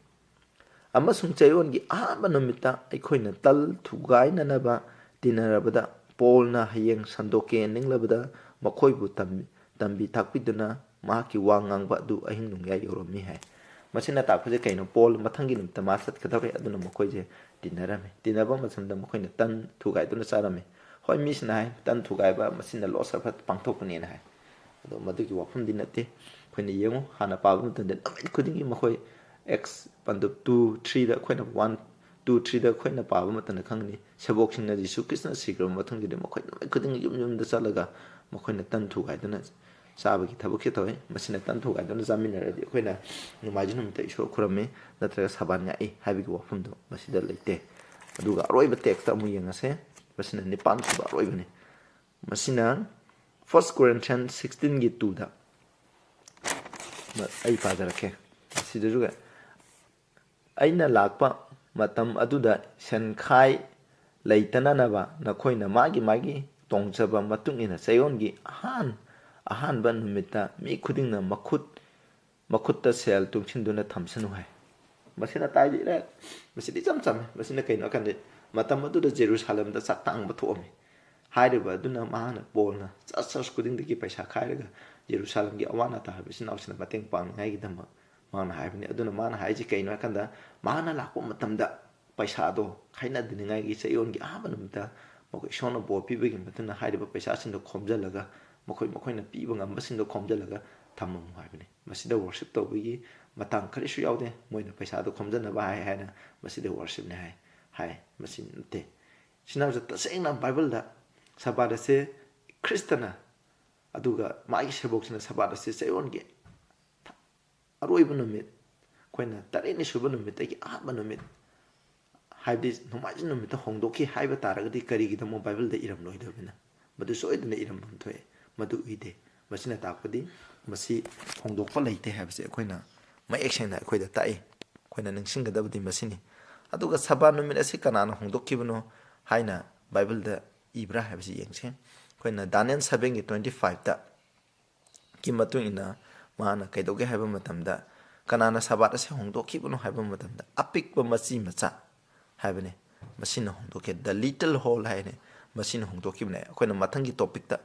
"ꯑꯃꯁꯨꯡ ꯆꯌꯣꯜꯒꯤ ꯑꯍꯥꯟꯕ ꯅꯨꯃꯤꯠꯇ ꯑꯩꯈꯣꯏꯅ ꯇꯜ ꯊꯨꯒꯥꯏꯅꯅꯕ ꯇꯤꯟꯅꯔꯕꯗ, ꯄꯣꯜꯅ ꯍꯌꯦꯡ ꯁꯟꯗꯣꯛꯀꯦ ꯅꯤꯡꯂꯕꯗ ꯃꯈꯣꯏꯕꯨ ꯇꯝꯕꯤ-, ꯇꯝꯕꯤ ꯇꯥꯛꯄꯤꯗꯨꯅ ꯃꯍꯥꯛꯀꯤ ꯋꯥ ꯉꯥꯡꯕ ꯑꯗꯨ ꯑꯍꯤꯡ ꯅꯣꯡꯌꯥꯏ ꯌꯧꯔꯝꯃꯤ" ꯍꯥꯏ꯫ ꯃꯁꯤꯅ ꯇꯥꯛꯄꯁꯦ ꯀꯩꯅꯣ? ꯄꯣꯜ ꯃꯊꯪꯒꯤ ꯅꯨꯃꯤꯠꯇ ꯃꯥ ꯆꯠꯀꯗꯧꯔꯦ, ꯑꯗꯨꯅ ꯃꯈꯣꯏꯁꯦ ꯇꯤꯟꯅꯔꯝꯃꯤ꯫ ꯇꯤꯟꯅꯕ ꯃꯇꯝꯗ ꯃꯈꯣꯏꯅ ꯇꯟ ꯊꯨꯒꯥꯏꯗꯨꯅ ꯆꯥꯔꯝꯃꯤ꯫ ꯍꯣꯏ, ꯃꯤꯁꯤꯅ ꯍꯥꯏ, "ꯇꯟ ꯊꯨꯒꯥꯏꯕ, ꯃꯁꯤꯅ ꯂꯣꯁ ꯑꯣꯐ ꯄꯥꯡꯊꯣꯛꯄꯅꯦꯅ" ꯍꯥꯏ꯫ ꯑꯗꯣ ꯃꯗꯨꯒꯤ ꯋꯥꯐꯝꯗꯤ ꯅꯠꯇꯦ꯫ ꯑꯩꯈꯣꯏꯅ ꯌꯦꯡꯉꯨ, ꯍꯥꯟꯅ ꯄꯥꯕ ꯃꯇꯝꯗ ꯅꯨꯃꯤꯠ ꯈꯨꯗꯤꯡꯒꯤ ꯃꯈꯣꯏ, Acts ꯄꯟꯗꯨꯞ two threeꯗ ꯑꯩꯈꯣꯏꯅ, one two threeꯗ ꯑꯩꯈꯣꯏꯅ ꯄꯥꯕ ꯃꯇꯝꯗ ꯈꯪꯒꯅꯤ, ꯁꯦꯕꯣꯛꯁꯤꯡꯅ ꯖꯤꯁꯨ ꯈ꯭ꯔꯤꯁꯇꯅ ꯁꯤꯈ꯭ꯔꯕ ꯃꯇꯨꯡꯗꯗꯤ ꯃꯈꯣꯏ ꯅꯨꯃꯤꯠ ꯈꯨꯗꯤꯡꯒꯤ ꯌꯨꯝ ꯌꯨꯝꯗ ꯆꯠꯂꯒ ꯃꯈꯣꯏꯅ ꯇꯟ ꯊꯨꯒꯥꯏꯗꯨꯅ ꯆꯥꯕꯒꯤ ꯊꯕꯛꯁꯦ ꯇꯧꯋꯤ꯫ ꯃꯁꯤꯅ ꯇꯟ ꯊꯨꯒꯥꯏꯗꯨꯅ ꯆꯥꯃꯤꯟꯅꯔꯗꯤ ꯑꯩꯈꯣꯏꯅ ꯅꯣꯡꯃꯥꯏꯖꯤꯡ ꯅꯨꯃꯤꯠꯇ ꯏꯁꯣꯔ ꯈꯨꯔꯝꯃꯤ ꯅꯠꯇ꯭ꯔꯒ ꯁꯥꯕꯥꯟ ꯉꯥꯛꯏ ꯍꯥꯏꯕꯒꯤ ꯋꯥꯐꯝꯗꯣ ꯃꯁꯤꯗ ꯂꯩꯇꯦ꯫ ꯑꯗꯨꯒ ꯑꯔꯣꯏꯕ ꯇꯦꯛꯁꯇ ꯑꯃꯨꯛ ꯌꯦꯡꯉꯁꯦ꯫ ꯃꯁꯤꯅ ꯅꯤꯄꯥꯟ ꯁꯨꯕ ꯑꯔꯣꯏꯕꯅꯤ꯫ ꯃꯁꯤꯅ First Corinthians sixteen ꯒꯤ two ꯗ ꯑꯩ ꯄꯥꯖꯔꯛꯀꯦ꯫ ꯃꯁꯤꯗꯁꯨ ꯑꯩꯅ ꯂꯥꯛꯄ ꯃꯇꯝ ꯑꯗꯨꯗ ꯁꯦꯟꯈꯥꯏ ꯂꯩꯇꯅꯅꯕ ꯅꯈꯣꯏꯅ ꯃꯥꯒꯤ ꯃꯥꯒꯤ ꯇꯣꯡꯖꯕ ꯃꯇꯨꯡ ꯏꯟꯅ ꯆꯌꯣꯜꯒꯤ ꯑꯍꯥꯟ-, ꯑꯍꯥꯟꯕ ꯅꯨꯃꯤꯠꯇ ꯃꯤ ꯈꯨꯗꯤꯡꯅ ꯃꯈꯨꯠ, ꯃꯈꯨꯠꯇ ꯁꯦꯜ ꯇꯨꯡꯁꯤꯟꯗꯨꯅ ꯊꯝꯁꯅꯨ ꯍꯥꯏ꯫ ꯃꯁꯤꯅ ꯇꯥꯏꯗꯤ ꯏꯔꯥꯏ-, ꯃꯁꯤꯗꯤ ꯏꯆꯝ ꯆꯝꯃꯤ꯫ ꯃꯁꯤꯅ ꯀꯩꯅꯣ ꯍꯥꯏ ꯀꯥꯟꯗ, ꯃꯇꯝ ꯑꯗꯨꯗ ꯖꯦꯔꯨꯁꯥꯂꯦꯝꯗ ꯆꯥꯛ ꯇꯥꯡꯕ ꯊꯣꯛꯑꯝꯃꯤ꯫ ꯍꯥꯏꯔꯤꯕ ꯑꯗꯨꯅ ꯃꯍꯥꯛꯅ ꯄꯣꯜꯅ ꯆꯔꯆ, ꯆꯔꯆ ꯈꯨꯗꯤꯡꯗꯒꯤ ꯄꯩꯁꯥ ꯈꯥꯏꯔꯒ ꯖꯦꯔꯨꯁꯥꯂꯦꯝꯒꯤ ꯑꯋꯥ ꯑꯅꯥ ꯇꯥꯔꯕ ꯏꯆꯤꯟ ꯏꯅꯥꯎꯁꯤꯡꯗ ꯃꯇꯦꯡ ꯄꯥꯡꯅꯤꯡꯉꯥꯏꯒꯤꯗꯃꯛ ꯃꯍꯥꯛꯅ ꯍꯥꯏꯕꯅꯤ꯫ ꯑꯗꯨꯅ ꯃꯥꯅ ꯍꯥꯏꯁꯤ ꯀꯩꯅꯣ ꯍꯥꯏ ꯀꯥꯟꯗ, ꯃꯍꯥꯛꯅ ꯂꯥꯛꯄ ꯃꯇꯝꯗ ꯄꯩꯁꯥꯗꯣ ꯈꯥꯏꯅꯗꯅꯤꯡꯉꯥꯏꯒꯤ ꯆꯌꯣꯜꯒꯤ ꯑꯍꯥꯟꯕ ꯅꯨꯃꯤꯠꯇ ꯃꯈꯣꯏ ꯏꯁꯣꯔꯅ ꯕꯣꯔ ꯄꯤꯕꯒꯤ ꯃꯇꯨꯡ ꯏꯟꯅ ꯍꯥꯏꯔꯤꯕ ꯄꯩꯁꯥꯁꯤꯡꯗꯣ ꯈꯣꯝꯖꯤꯜꯂꯒ ꯃꯈꯣꯏ ꯃꯈꯣꯏꯅ ꯄꯤꯕ ꯉꯝꯕꯁꯤꯡꯗꯣ ꯈꯣꯝꯖꯤꯜꯂꯒ ꯊꯝꯃꯝꯃꯨ ꯍꯥꯏꯕꯅꯤ꯫ ꯃꯁꯤꯗ ꯋꯥꯔꯁꯤꯞ ꯇꯧꯕꯒꯤ ꯃꯇꯥꯡ ꯀꯔꯤꯁꯨ ꯌꯥꯎꯗꯦ꯫ ꯃꯣꯏꯅ ꯄꯩꯁꯥꯗꯣ ꯈꯣꯝꯖꯅꯕ ꯍꯥꯏ ꯍꯥꯏꯅ ꯃꯁꯤꯗ ꯋꯥꯔꯁꯤꯞꯅꯤ ꯍꯥꯏ, ꯍꯥꯏ꯫ ꯃꯁꯤ ꯅꯠꯇꯦ꯫ ꯁꯤꯅ ꯍꯧꯖꯤꯛ ꯇꯁꯦꯡꯅ ꯕꯥꯏꯕꯜꯗ ꯁꯕꯥꯠ ꯑꯁꯦ ꯈ꯭ꯔꯤꯁꯇꯅ, ꯑꯗꯨꯒ ꯃꯥꯒꯤ ꯁꯦꯕꯣꯛꯁꯤꯅ ꯁꯕꯥꯠ ꯑꯁꯤ ꯆꯌꯣꯜꯒꯤ ꯑꯔꯣꯏꯕ ꯅꯨꯃꯤꯠ, ꯑꯩꯈꯣꯏꯅ ꯇꯔꯦꯠꯅꯤ ꯁꯨꯕ ꯅꯨꯃꯤꯠꯇꯒꯤ ꯑꯍꯥꯟꯕ ꯅꯨꯃꯤꯠ, ꯍꯥꯏꯕꯗꯤ ꯅꯣꯡꯃꯥꯏꯖꯤꯡ ꯅꯨꯃꯤꯠꯇ ꯍꯣꯡꯗꯣꯛꯈꯤ ꯍꯥꯏꯕ ꯇꯥꯔꯒꯗꯤ ꯀꯔꯤꯒꯤꯗꯃꯛ ꯕꯥꯏꯕꯜꯗ ꯏꯔꯝꯂꯣꯏꯗꯕꯅ? ꯃꯗꯨ ꯁꯣꯏꯗꯅ ꯏꯔꯝꯐꯝ ꯊꯣꯛꯑꯦ, ꯃꯗꯨ ꯏꯗꯦ꯫ ꯃꯁꯤꯅ ꯇꯥꯛꯄꯗꯤ ꯃꯁꯤ ꯍꯣꯡꯗꯣꯛꯄ ꯂꯩꯇꯦ ꯍꯥꯏꯕꯁꯦ ꯑꯩꯈꯣꯏꯅ ꯃꯌꯦꯛ ꯁꯦꯡꯅ ꯑꯩꯈꯣꯏꯗ ꯇꯥꯛꯏ꯫ ꯑꯩꯈꯣꯏꯅ ꯅꯤꯡꯁꯤꯡꯒꯗꯕꯗꯤ ꯃꯁꯤꯅꯤ꯫ ꯑꯗꯨꯒ ꯁꯕꯥꯠ ꯅꯨꯃꯤꯠ ꯑꯁꯤ ꯀꯅꯥꯅ ꯍꯣꯡꯗꯣꯛꯈꯤꯕꯅꯣ ꯍꯥꯏꯅ ꯕꯥꯏꯕꯜꯗ ꯏꯕ꯭ꯔꯥ ꯍꯥꯏꯕꯁꯤ ꯌꯦꯡꯁꯤ꯫ ꯑꯩꯈꯣꯏꯅ ꯗꯥꯅꯤꯌꯦꯜ seven ꯒꯤ twenty five ꯇ ꯒꯤ ꯃꯇꯨꯡ ꯏꯟꯅ ꯃꯥꯅ ꯀꯩꯗꯧꯒꯦ ꯍꯥꯏꯕ ꯃꯇꯝꯗ, ꯀꯅꯥꯅ ꯁꯕꯥꯠ ꯑꯁꯤ ꯍꯣꯡꯗꯣꯛꯈꯤꯕꯅꯣ ꯍꯥꯏꯕ ꯃꯇꯝꯗ, ꯑꯄꯤꯛꯄ ꯃꯆꯤ ꯃꯆꯥ ꯍꯥꯏꯕꯅꯤ, ꯃꯁꯤꯅ ꯍꯣꯡꯗꯣꯛꯈꯤ꯫ The little hole ꯍꯥꯏꯅꯤ, ꯃꯁꯤꯅ ꯍꯣꯡꯗꯣꯛꯈꯤꯕꯅꯦ꯫ ꯑꯩꯈꯣꯏꯅ ꯃꯊꯪꯒꯤ ꯇꯣꯄꯤꯛꯇ,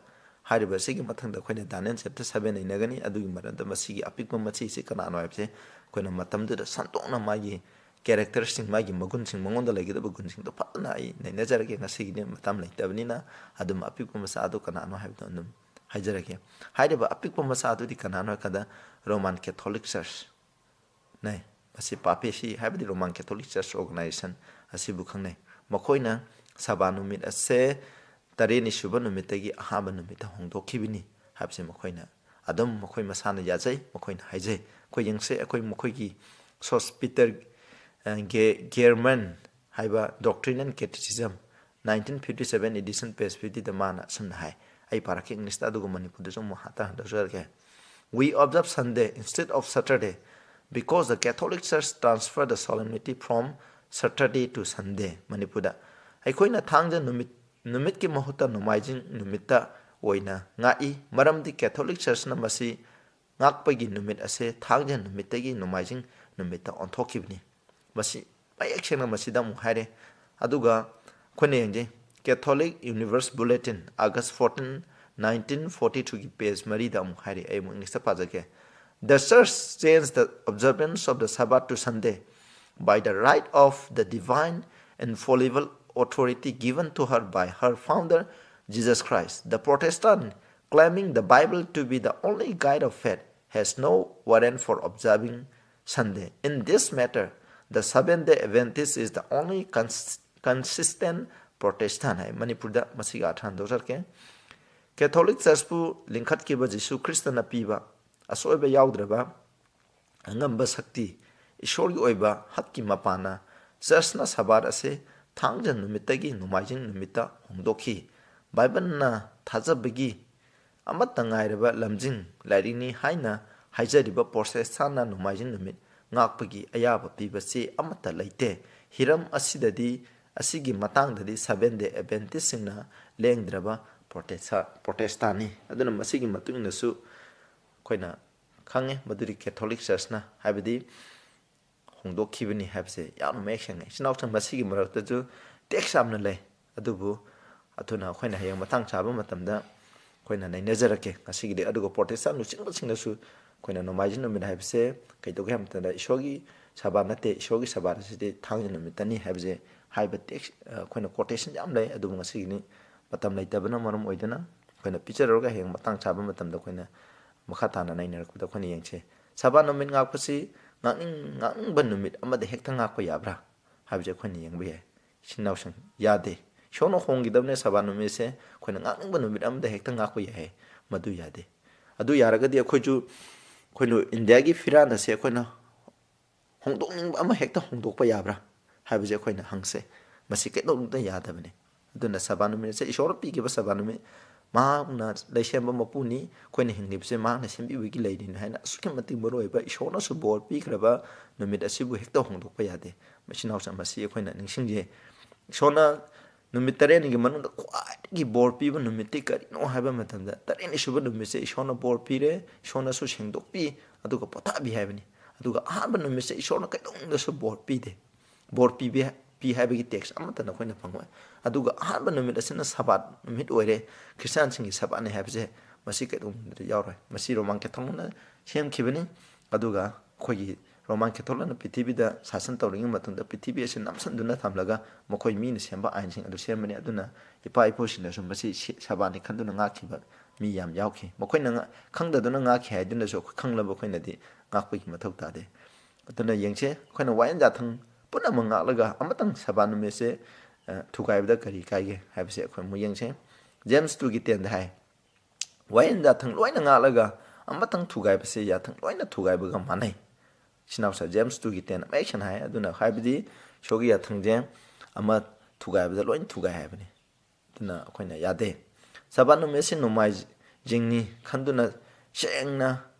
ꯍꯥꯏꯔꯤꯕ ꯑꯁꯤꯒꯤ ꯃꯊꯪꯗ ꯑꯩꯈꯣꯏꯅ ꯗꯥꯅꯤꯌꯦꯜ chapter seven ꯅꯩꯅꯒꯅꯤ꯫ ꯑꯗꯨꯒꯤ ꯃꯔꯝꯗ ꯃꯁꯤꯒꯤ ꯑꯄꯤꯛꯄ ꯃꯆꯤꯁꯤ ꯀꯅꯥꯅꯣ ꯍꯥꯏꯕꯁꯦ ꯑꯩꯈꯣꯏꯅ ꯃꯇꯝꯗꯨꯗ ꯁꯟꯗꯣꯛꯅ ꯃꯥꯒꯤ characterꯁꯤꯡ, ꯃꯥꯒꯤ ꯃꯒꯨꯟꯁꯤꯡ, ꯃꯉꯣꯟꯗ ꯂꯩꯒꯗꯕ ꯒꯨꯟꯁꯤꯡꯗꯣ ꯐꯖꯅ ꯑꯩ ꯅꯩꯅꯖꯔꯒꯦ꯫ ꯉꯁꯤꯒꯤꯗꯤ ꯃꯇꯝ ꯂꯩꯇꯕꯅꯤꯅ ꯑꯗꯨꯝ ꯑꯄꯤꯛꯄ ꯃꯆꯥ ꯑꯗꯨ ꯀꯅꯥꯅꯣ ꯍꯥꯏꯕꯗꯣ ꯑꯗꯨꯝ ꯍꯥꯏꯖꯔꯒꯦ꯫ ꯍꯥꯏꯔꯤꯕ ꯑꯄꯤꯛꯄ ꯃꯆꯥ ꯑꯗꯨꯗꯤ ꯀꯅꯥꯅꯣ ꯍꯥꯏ ꯀꯥꯟꯗ, Roman Catholic Church ꯅꯦ꯫ ꯃꯁꯤ ꯄꯥꯄꯦꯁꯤ ꯍꯥꯏꯕꯗꯤ Roman Catholic Church organization ꯑꯁꯤꯕꯨ ꯈꯪꯅꯩ꯫ ꯃꯈꯣꯏꯅ ꯁꯕꯥꯠ ꯅꯨꯃꯤꯠ ꯑꯁꯦ ꯇꯔꯦꯠꯅꯤ ꯁꯨꯕ ꯅꯨꯃꯤꯠꯇꯒꯤ ꯑꯍꯥꯟꯕ ꯅꯨꯃꯤꯠꯇ ꯍꯣꯡꯗꯣꯛꯈꯤꯕꯅꯤ ꯍꯥꯏꯕꯁꯤ ꯃꯈꯣꯏꯅ ꯑꯗꯨꯝ ꯃꯈꯣꯏ ꯃꯁꯥꯅ ꯌꯥꯖꯩ, ꯃꯈꯣꯏꯅ ꯍꯥꯏꯖꯩ꯫ ꯑꯩꯈꯣꯏ ꯌꯦꯡꯁꯦ, ꯑꯩꯈꯣꯏ ꯃꯈꯣꯏꯒꯤ Sospiter, ꯑ, ꯒꯦ-, German ꯍꯥꯏꯕ Doctrine and Catechism, nineteen fifty seven edition, page fifty ꯗ ꯃꯥꯅ ꯑꯁꯨꯝꯅ ꯍꯥꯏ, ꯑꯩ ꯄꯥꯔꯛꯀꯦ ꯏꯪꯂꯤꯁꯇ, ꯑꯗꯨꯒ ꯃꯅꯤꯄꯨꯔꯗꯁꯨ ꯑꯃꯨꯛ hunt ꯍꯟꯗꯣꯛꯆꯔꯛꯀꯦ꯫ "We observe Sunday instead of Saturday because the Catholic Church transferred the solemnity from Saturday to Sunday." ꯃꯅꯤꯄꯨꯔꯗ ꯑꯩꯈꯣꯏꯅ ꯊꯥꯡꯖ ꯅꯨꯃꯤꯠ, ꯅꯨꯃꯤꯠꯀꯤ ꯃꯍꯨꯠꯇ ꯅꯣꯡꯃꯥꯏꯖꯤꯡ ꯅꯨꯃꯤꯠꯇ ꯑꯣꯏꯅ ꯉꯥꯛꯏ, ꯃꯔꯝꯗꯤ ꯀꯦꯊꯣꯂꯤꯛ ꯆꯔꯆꯅ ꯃꯁꯤ ꯉꯥꯛꯄꯒꯤ ꯅꯨꯃꯤꯠ ꯑꯁꯦ ꯊꯥꯡꯖ ꯅꯨꯃꯤꯠꯇꯒꯤ ꯅꯣꯡꯃꯥꯏꯖꯤꯡ ꯅꯨꯃꯤꯠꯇ ꯑꯣꯟꯊꯣꯛꯈꯤꯕꯅꯤ꯫ ꯃꯁꯤ ꯃꯌꯦꯛ ꯁꯦꯡꯅ ꯃꯁꯤꯗ ꯑꯃꯨꯛ ꯍꯥꯏꯔꯦ꯫ ꯑꯗꯨꯒ ꯑꯩꯈꯣꯏꯅ ꯌꯦꯡꯖꯩ, Catholic Universe Bulletin, August fourteen, nineteen forty two ꯒꯤ page ꯃꯔꯤꯗ ꯑꯃꯨꯛ ꯍꯥꯏꯔꯤ꯫ ꯑꯩ ꯑꯃꯨꯛ ꯏꯪꯂꯤꯁꯇ ꯄꯥꯖꯒꯦ꯫ "The church changed the observance of the Sabbath to Sunday by the right of the divine infallible authority given to her by her founder, Jesus Christ. The Protestant, claiming the Bible to be the only guide of faith, has no warrant for observing Sunday. In this matter, the Seventh-day Adventist is the only cons-, consistent Protestant" ꯍꯥꯏ꯫ ꯃꯅꯤꯄꯨꯔꯗ ꯃꯁꯤꯒꯤ ꯑꯥꯔꯊ ꯍꯟꯗꯣꯛꯆꯔꯛꯀꯦ꯫ Catholic ꯆꯔꯆꯄꯨ ꯂꯤꯡꯈꯠꯈꯤꯕ ꯖꯤꯁꯨ ꯈ꯭ꯔꯤꯁꯇꯅ ꯄꯤꯕ ꯑꯁꯣꯏꯕ ꯌꯥꯎꯗ꯭ꯔꯕ ꯑꯉꯝꯕ ꯁꯛꯇꯤ, ꯏꯁꯣꯔꯒꯤ ꯑꯣꯏꯕ ꯍꯛꯀꯤ ꯃꯄꯥꯟꯅ ꯆꯔꯆꯅ ꯁꯕꯥꯠ ꯑꯁꯤ ꯊꯥꯡꯖ ꯅꯨꯃꯤꯠꯇꯒꯤ ꯅꯣꯡꯃꯥꯏꯖꯤꯡ ꯅꯨꯃꯤꯠꯇ ꯍꯣꯡꯗꯣꯛꯈꯤ꯫ ꯕꯥꯏꯕꯜꯅ ꯊꯥꯖꯕꯒꯤ ꯑꯃꯠꯇ ꯉꯥꯏꯔꯕ ꯂꯝꯖꯤꯡ ꯂꯥꯏꯔꯤꯛꯅꯤ ꯍꯥꯏꯅ ꯍꯥꯏꯖꯔꯤꯕ ꯄ꯭ꯔꯣꯇꯦꯁꯇꯥꯟꯅ ꯅꯣꯡꯃꯥꯏꯖꯤꯡ ꯅꯨꯃꯤꯠ ꯉꯥꯛꯄꯒꯤ ꯑꯌꯥꯕ ꯄꯤꯕ ꯆꯦ ꯑꯃꯠꯇ ꯂꯩꯇꯦ꯫ ꯍꯤꯔꯝ ꯑꯁꯤꯗꯗꯤ, ꯑꯁꯤꯒꯤ ꯃꯇꯥꯡꯗꯗꯤ Seventh-day Adventistꯁꯤꯡꯅ ꯂꯦꯡꯗ꯭ꯔꯕ ꯄ꯭ꯔꯣꯇꯦꯁ-, ꯄ꯭ꯔꯣꯇꯦꯁꯇꯥꯟꯅꯤ꯫ ꯑꯗꯨꯅ ꯃꯁꯤꯒꯤ ꯃꯇꯨꯡ ꯏꯟꯅꯁꯨ ꯑꯩꯈꯣꯏꯅ ꯈꯪꯉꯦ ꯃꯗꯨꯗꯤ ꯀꯦꯊꯣꯂꯤꯛ ꯆꯔꯆꯅ, ꯍꯥꯏꯕꯗꯤ ꯍꯣꯡꯗꯣꯛꯈꯤꯕꯅꯤ ꯍꯥꯏꯕꯁꯦ ꯌꯥꯝꯅ ꯃꯌꯦꯛ ꯁꯦꯡꯉꯦ꯫ ꯏꯆꯤꯟ ꯏꯅꯥꯎꯁꯤꯡ, ꯃꯁꯤꯒꯤ ꯃꯔꯛꯇꯁꯨ text ꯌꯥꯝꯅ ꯂꯩ, ꯑꯗꯨꯕꯨ ꯑꯊꯨꯅ ꯑꯩꯈꯣꯏꯅ ꯍꯌꯦꯡ ꯃꯇꯥꯡ ꯆꯥꯕ ꯃꯇꯝꯗ ꯑꯩꯈꯣꯏꯅ ꯅꯩꯅꯖꯔꯛꯀꯦ꯫ ꯉꯁꯤꯒꯤꯗꯤ ꯑꯗꯨꯒ ꯄ꯭ꯔꯣꯇꯦꯁꯇꯥꯟ ꯂꯨꯆꯤꯡꯕꯁꯤꯡꯅꯁꯨ ꯑꯩꯈꯣꯏꯅ ꯅꯣꯡꯃꯥꯏꯖꯤꯡ ꯅꯨꯃꯤꯠ ꯍꯥꯏꯕꯁꯦ ꯀꯩꯗꯧꯒꯦ ꯍꯥꯏꯕ ꯃꯇꯝꯗ ꯏꯁꯣꯔꯒꯤ ꯁꯕꯥꯠ ꯅꯠꯇꯦ, ꯏꯁꯣꯔꯒꯤ ꯁꯕꯥꯠ ꯑꯁꯤꯗꯤ ꯊꯥꯡꯖ ꯅꯨꯃꯤꯠꯇꯅꯤ ꯍꯥꯏꯕꯁꯦ ꯍꯥꯏꯕ text, ꯑ, ꯑꯩꯈꯣꯏꯅ quotation ꯌꯥꯝ ꯂꯩ, ꯑꯗꯨꯕꯨ ꯉꯁꯤꯒꯤꯅꯤ ꯃꯇꯝ ꯂꯩꯇꯕꯅ ꯃꯔꯝ ꯑꯣꯏꯗꯨꯅ ꯑꯩꯈꯣꯏꯅ ꯄꯤꯖꯔꯨꯔꯒ ꯍꯌꯦꯡ ꯃꯇꯥꯡ ꯆꯥꯕ ꯃꯇꯝꯗ ꯑꯩꯈꯣꯏꯅ ꯃꯈꯥ ꯇꯥꯅ ꯅꯩꯅꯔꯛꯄꯗ ꯑꯩꯈꯣꯏꯅ ꯌꯦꯡꯁꯦ꯫ ꯁꯕꯥꯠ ꯅꯨꯃꯤꯠ ꯉꯥꯛꯄꯁꯤ ꯉꯥꯛꯅꯤꯡ-, ꯉꯥꯛꯅꯤꯡꯕ ꯅꯨꯃꯤꯠ ꯑꯃꯗ ꯍꯦꯛꯇ ꯉꯥꯛꯄ ꯌꯥꯕ꯭ꯔꯥ ꯍꯥꯏꯕꯁꯦ ꯑꯩꯈꯣꯏꯅ ꯌꯦꯡꯕ ꯌꯥꯏ꯫ ꯏꯆꯤꯟ ꯏꯅꯥꯎꯁꯤꯡ, ꯌꯥꯗꯦ꯫ ꯏꯁꯣꯔꯅ ꯍꯣꯡꯈꯤꯗꯕꯅꯦ ꯁꯕꯥꯠ ꯅꯨꯃꯤꯠꯁꯦ ꯑꯩꯈꯣꯏꯅ ꯉꯥꯛꯅꯤꯡꯕ ꯅꯨꯃꯤꯠ ꯑꯃꯗ ꯍꯦꯛꯇ ꯉꯥꯛꯄ ꯌꯥꯏ ꯍꯥꯏ, ꯃꯗꯨ ꯌꯥꯗꯦ꯫ ꯑꯗꯨ ꯌꯥꯔꯒꯗꯤ ꯑꯩꯈꯣꯏꯁꯨ, ꯑꯩꯈꯣꯏꯅ ꯏꯟꯗꯤꯌꯥꯒꯤ ꯐꯤꯔꯥꯟ ꯑꯁꯦ ꯑꯩꯈꯣꯏꯅ ꯍꯣꯡꯗꯣꯛꯅꯤꯡꯕ ꯑꯃ ꯍꯦꯛꯇ ꯍꯣꯡꯗꯣꯛꯄ ꯌꯥꯕ꯭ꯔꯥ ꯍꯥꯏꯕꯁꯦ ꯑꯩꯈꯣꯏꯅ ꯍꯪꯁꯦ꯫ ꯃꯁꯤ ꯀꯩꯗꯧꯅꯨꯡꯗ ꯌꯥꯗꯕꯅꯤ꯫ ꯑꯗꯨꯅ ꯁꯕꯥ ꯅꯨꯃꯤꯠ ꯑꯁꯦ ꯏꯁꯣꯔꯅ ꯄꯤꯈꯤꯕ ꯁꯕꯥ ꯅꯨꯃꯤꯠ, ꯃꯍꯥꯛꯅ ꯂꯩꯁꯦꯝꯕ ꯃꯄꯨꯅꯤ, ꯑꯩꯈꯣꯏꯅ ꯍꯤꯡꯂꯤꯕꯁꯦ ꯃꯍꯥꯛꯅ ꯁꯦꯝꯕꯤꯕꯒꯤ ꯂꯩꯔꯤꯅꯤ ꯍꯥꯏꯅ ꯑꯁꯨꯛꯀꯤ ꯃꯇꯤꯛ ꯃꯔꯨ ꯑꯣꯏꯕ ꯏꯁꯣꯔꯅꯁꯨ ꯕꯣꯔ ꯄꯤꯈ꯭ꯔꯕ ꯅꯨꯃꯤꯠ ꯑꯁꯤꯕꯨ ꯍꯦꯛꯇ ꯍꯣꯡꯗꯣꯛꯄ ꯌꯥꯗꯦ꯫ ꯃꯁꯤ ꯅꯥꯎꯁ ꯃꯁꯤ ꯑꯩꯈꯣꯏꯅ ꯅꯤꯡꯁꯤꯡꯖꯩ꯫ ꯏꯁꯣꯔꯅ ꯅꯨꯃꯤꯠ ꯇꯔꯦꯠꯅꯤꯒꯤ ꯃꯅꯨꯡꯗ ꯈ꯭ꯋꯥꯏꯗꯒꯤ ꯕꯣꯔ ꯄꯤꯕ ꯅꯨꯃꯤꯠꯇꯤ ꯀꯔꯤꯅꯣ ꯍꯥꯏꯕ ꯃꯇꯝꯗ, ꯇꯔꯦꯠꯅꯤ ꯁꯨꯕ ꯅꯨꯃꯤꯠꯁꯦ ꯏꯁꯣꯔꯅ ꯕꯣꯔ ꯄꯤꯔꯦ, ꯏꯁꯣꯔꯅꯁꯨ ꯁꯦꯡꯗꯣꯛꯄꯤ, ꯑꯗꯨꯒ ꯄꯣꯊꯥꯕꯤ ꯍꯥꯏꯕꯅꯤ꯫ ꯑꯗꯨꯒ ꯑꯍꯥꯟꯕ ꯅꯨꯃꯤꯠꯁꯦ ꯏꯁꯣꯔꯅ ꯀꯩꯗꯧꯅꯨꯡꯗꯁꯨ ꯕꯣꯔ ꯄꯤꯗꯦ꯫ ꯕꯣꯔ ꯄꯤꯕꯤ, ꯄꯤ ꯍꯥꯏꯕꯒꯤ ꯇꯦꯛꯁ ꯑꯃꯠꯇ ꯅꯈꯣꯏꯅ ꯐꯪꯉꯣꯏ꯫ ꯑꯗꯨꯒ ꯑꯍꯥꯟꯕ ꯅꯨꯃꯤꯠ ꯑꯁꯤꯅ ꯁꯕꯥꯠ ꯅꯨꯃꯤꯠ ꯑꯣꯏꯔꯦ, ꯈ꯭ꯔꯤꯁꯇꯤꯌꯥꯟꯁꯤꯡꯒꯤ ꯁꯕꯥꯠꯅꯤ ꯍꯥꯏꯕꯁꯦ ꯃꯁꯤ ꯀꯩꯗꯧꯅꯨꯡꯗ ꯌꯥꯎꯔꯣꯏ꯫ ꯃꯁꯤ ꯔꯣꯃꯥꯟ ꯀꯦꯊꯣꯂꯤꯛꯅ ꯁꯦꯝꯈꯤꯕꯅꯤ꯫ ꯑꯗꯨꯒ ꯑꯩꯈꯣꯏꯒꯤ ꯔꯣꯃꯥꯟ ꯀꯦꯊꯣꯂꯤꯛꯅ ꯄ꯭ꯔꯤꯊꯤꯕꯤꯗ ꯁꯥꯁꯟ ꯇꯧꯔꯤꯉꯩ ꯃꯇꯝꯗ ꯄ꯭ꯔꯤꯊꯤꯕꯤ ꯑꯁꯤ ꯅꯝꯁꯤꯟꯗꯨꯅ ꯊꯝꯂꯒ ꯃꯈꯣꯏ ꯃꯤꯅ ꯁꯦꯝꯕ ꯑꯥꯏꯟꯁꯤꯡ ꯑꯗꯨ ꯁꯦꯝꯕꯅꯤ꯫ ꯑꯗꯨꯅ ꯏꯄꯥ ꯏꯄꯨꯁꯤꯡꯅꯁꯨ ꯃꯁꯤ ꯁꯤ-, ꯁꯕꯥꯠꯅꯤ ꯈꯟꯗꯨꯅ ꯉꯥꯛꯈꯤꯕ ꯃꯤ ꯌꯥꯝ ꯌꯥꯎꯈꯤ꯫ ꯃꯈꯣꯏꯅ ꯉ-, ꯈꯪꯗꯗꯨꯅ ꯉꯥꯛꯈꯤ ꯍꯥꯏꯗꯨꯅꯁꯨ ꯑꯩꯈꯣꯏ ꯈꯪꯂꯕ ꯑꯩꯈꯣꯏꯅꯗꯤ ꯉꯥꯛꯄꯒꯤ ꯃꯊꯧ ꯇꯥꯗꯦ꯫ ꯑꯗꯨꯅ ꯌꯦꯡꯁꯦ, ꯑꯩꯈꯣꯏꯅ ꯋꯥꯌꯦꯟ ꯌꯥꯊꯪ ꯄꯨꯝꯅꯃꯛ ꯉꯥꯛꯂꯒ ꯑꯃꯇꯪ ꯁꯕꯥꯠ ꯅꯨꯃꯤꯠꯁꯦ, ꯑ, ꯊꯨꯒꯥꯏꯕꯗ ꯀꯔꯤ ꯀꯥꯏꯒꯦ ꯍꯥꯏꯕꯁꯦ ꯑꯩꯈꯣꯏ ꯑꯃꯨꯛ ꯌꯦꯡꯁꯦ꯫ ꯖꯦꯝꯁ ꯇꯨꯒꯤ ꯇꯦꯟꯗ ꯍꯥꯏ, ꯋꯥꯌꯦꯟ ꯌꯥꯊꯪ ꯂꯣꯏꯅ ꯉꯥꯛꯂꯒ ꯑꯃꯇꯪ ꯊꯨꯒꯥꯏꯕꯁꯦ ꯌꯥꯊꯪ ꯂꯣꯏꯅ ꯊꯨꯒꯥꯏꯕꯒ ꯃꯥꯟꯅꯩ꯫ ꯁꯤꯅꯥꯎꯁꯥ ꯖꯦꯝꯁ ꯇꯨꯒꯤ ꯇꯦꯟ ꯑꯃ ꯍꯦꯛ ꯁꯦꯡꯅ ꯍꯥꯏ꯫ ꯑꯗꯨꯅ ꯍꯥꯏꯕꯗꯤ ꯏꯁꯣꯔꯒꯤ ꯌꯥꯊꯪꯁꯦ ꯑꯃ ꯊꯨꯒꯥꯏꯕꯗ ꯂꯣꯏꯅ ꯊꯨꯒꯥꯏ ꯍꯥꯏꯕꯅꯤ꯫ ꯑꯗꯨꯅ ꯑꯩꯈꯣꯏꯅ ꯌꯥꯗꯦ꯫ ꯁꯕꯥꯠ ꯅꯨꯃꯤꯠ ꯑꯁꯤ ꯅꯣꯡꯃꯥꯏꯖꯤꯡꯅꯤ ꯈꯟꯗꯨꯅ ꯁꯦꯡꯅ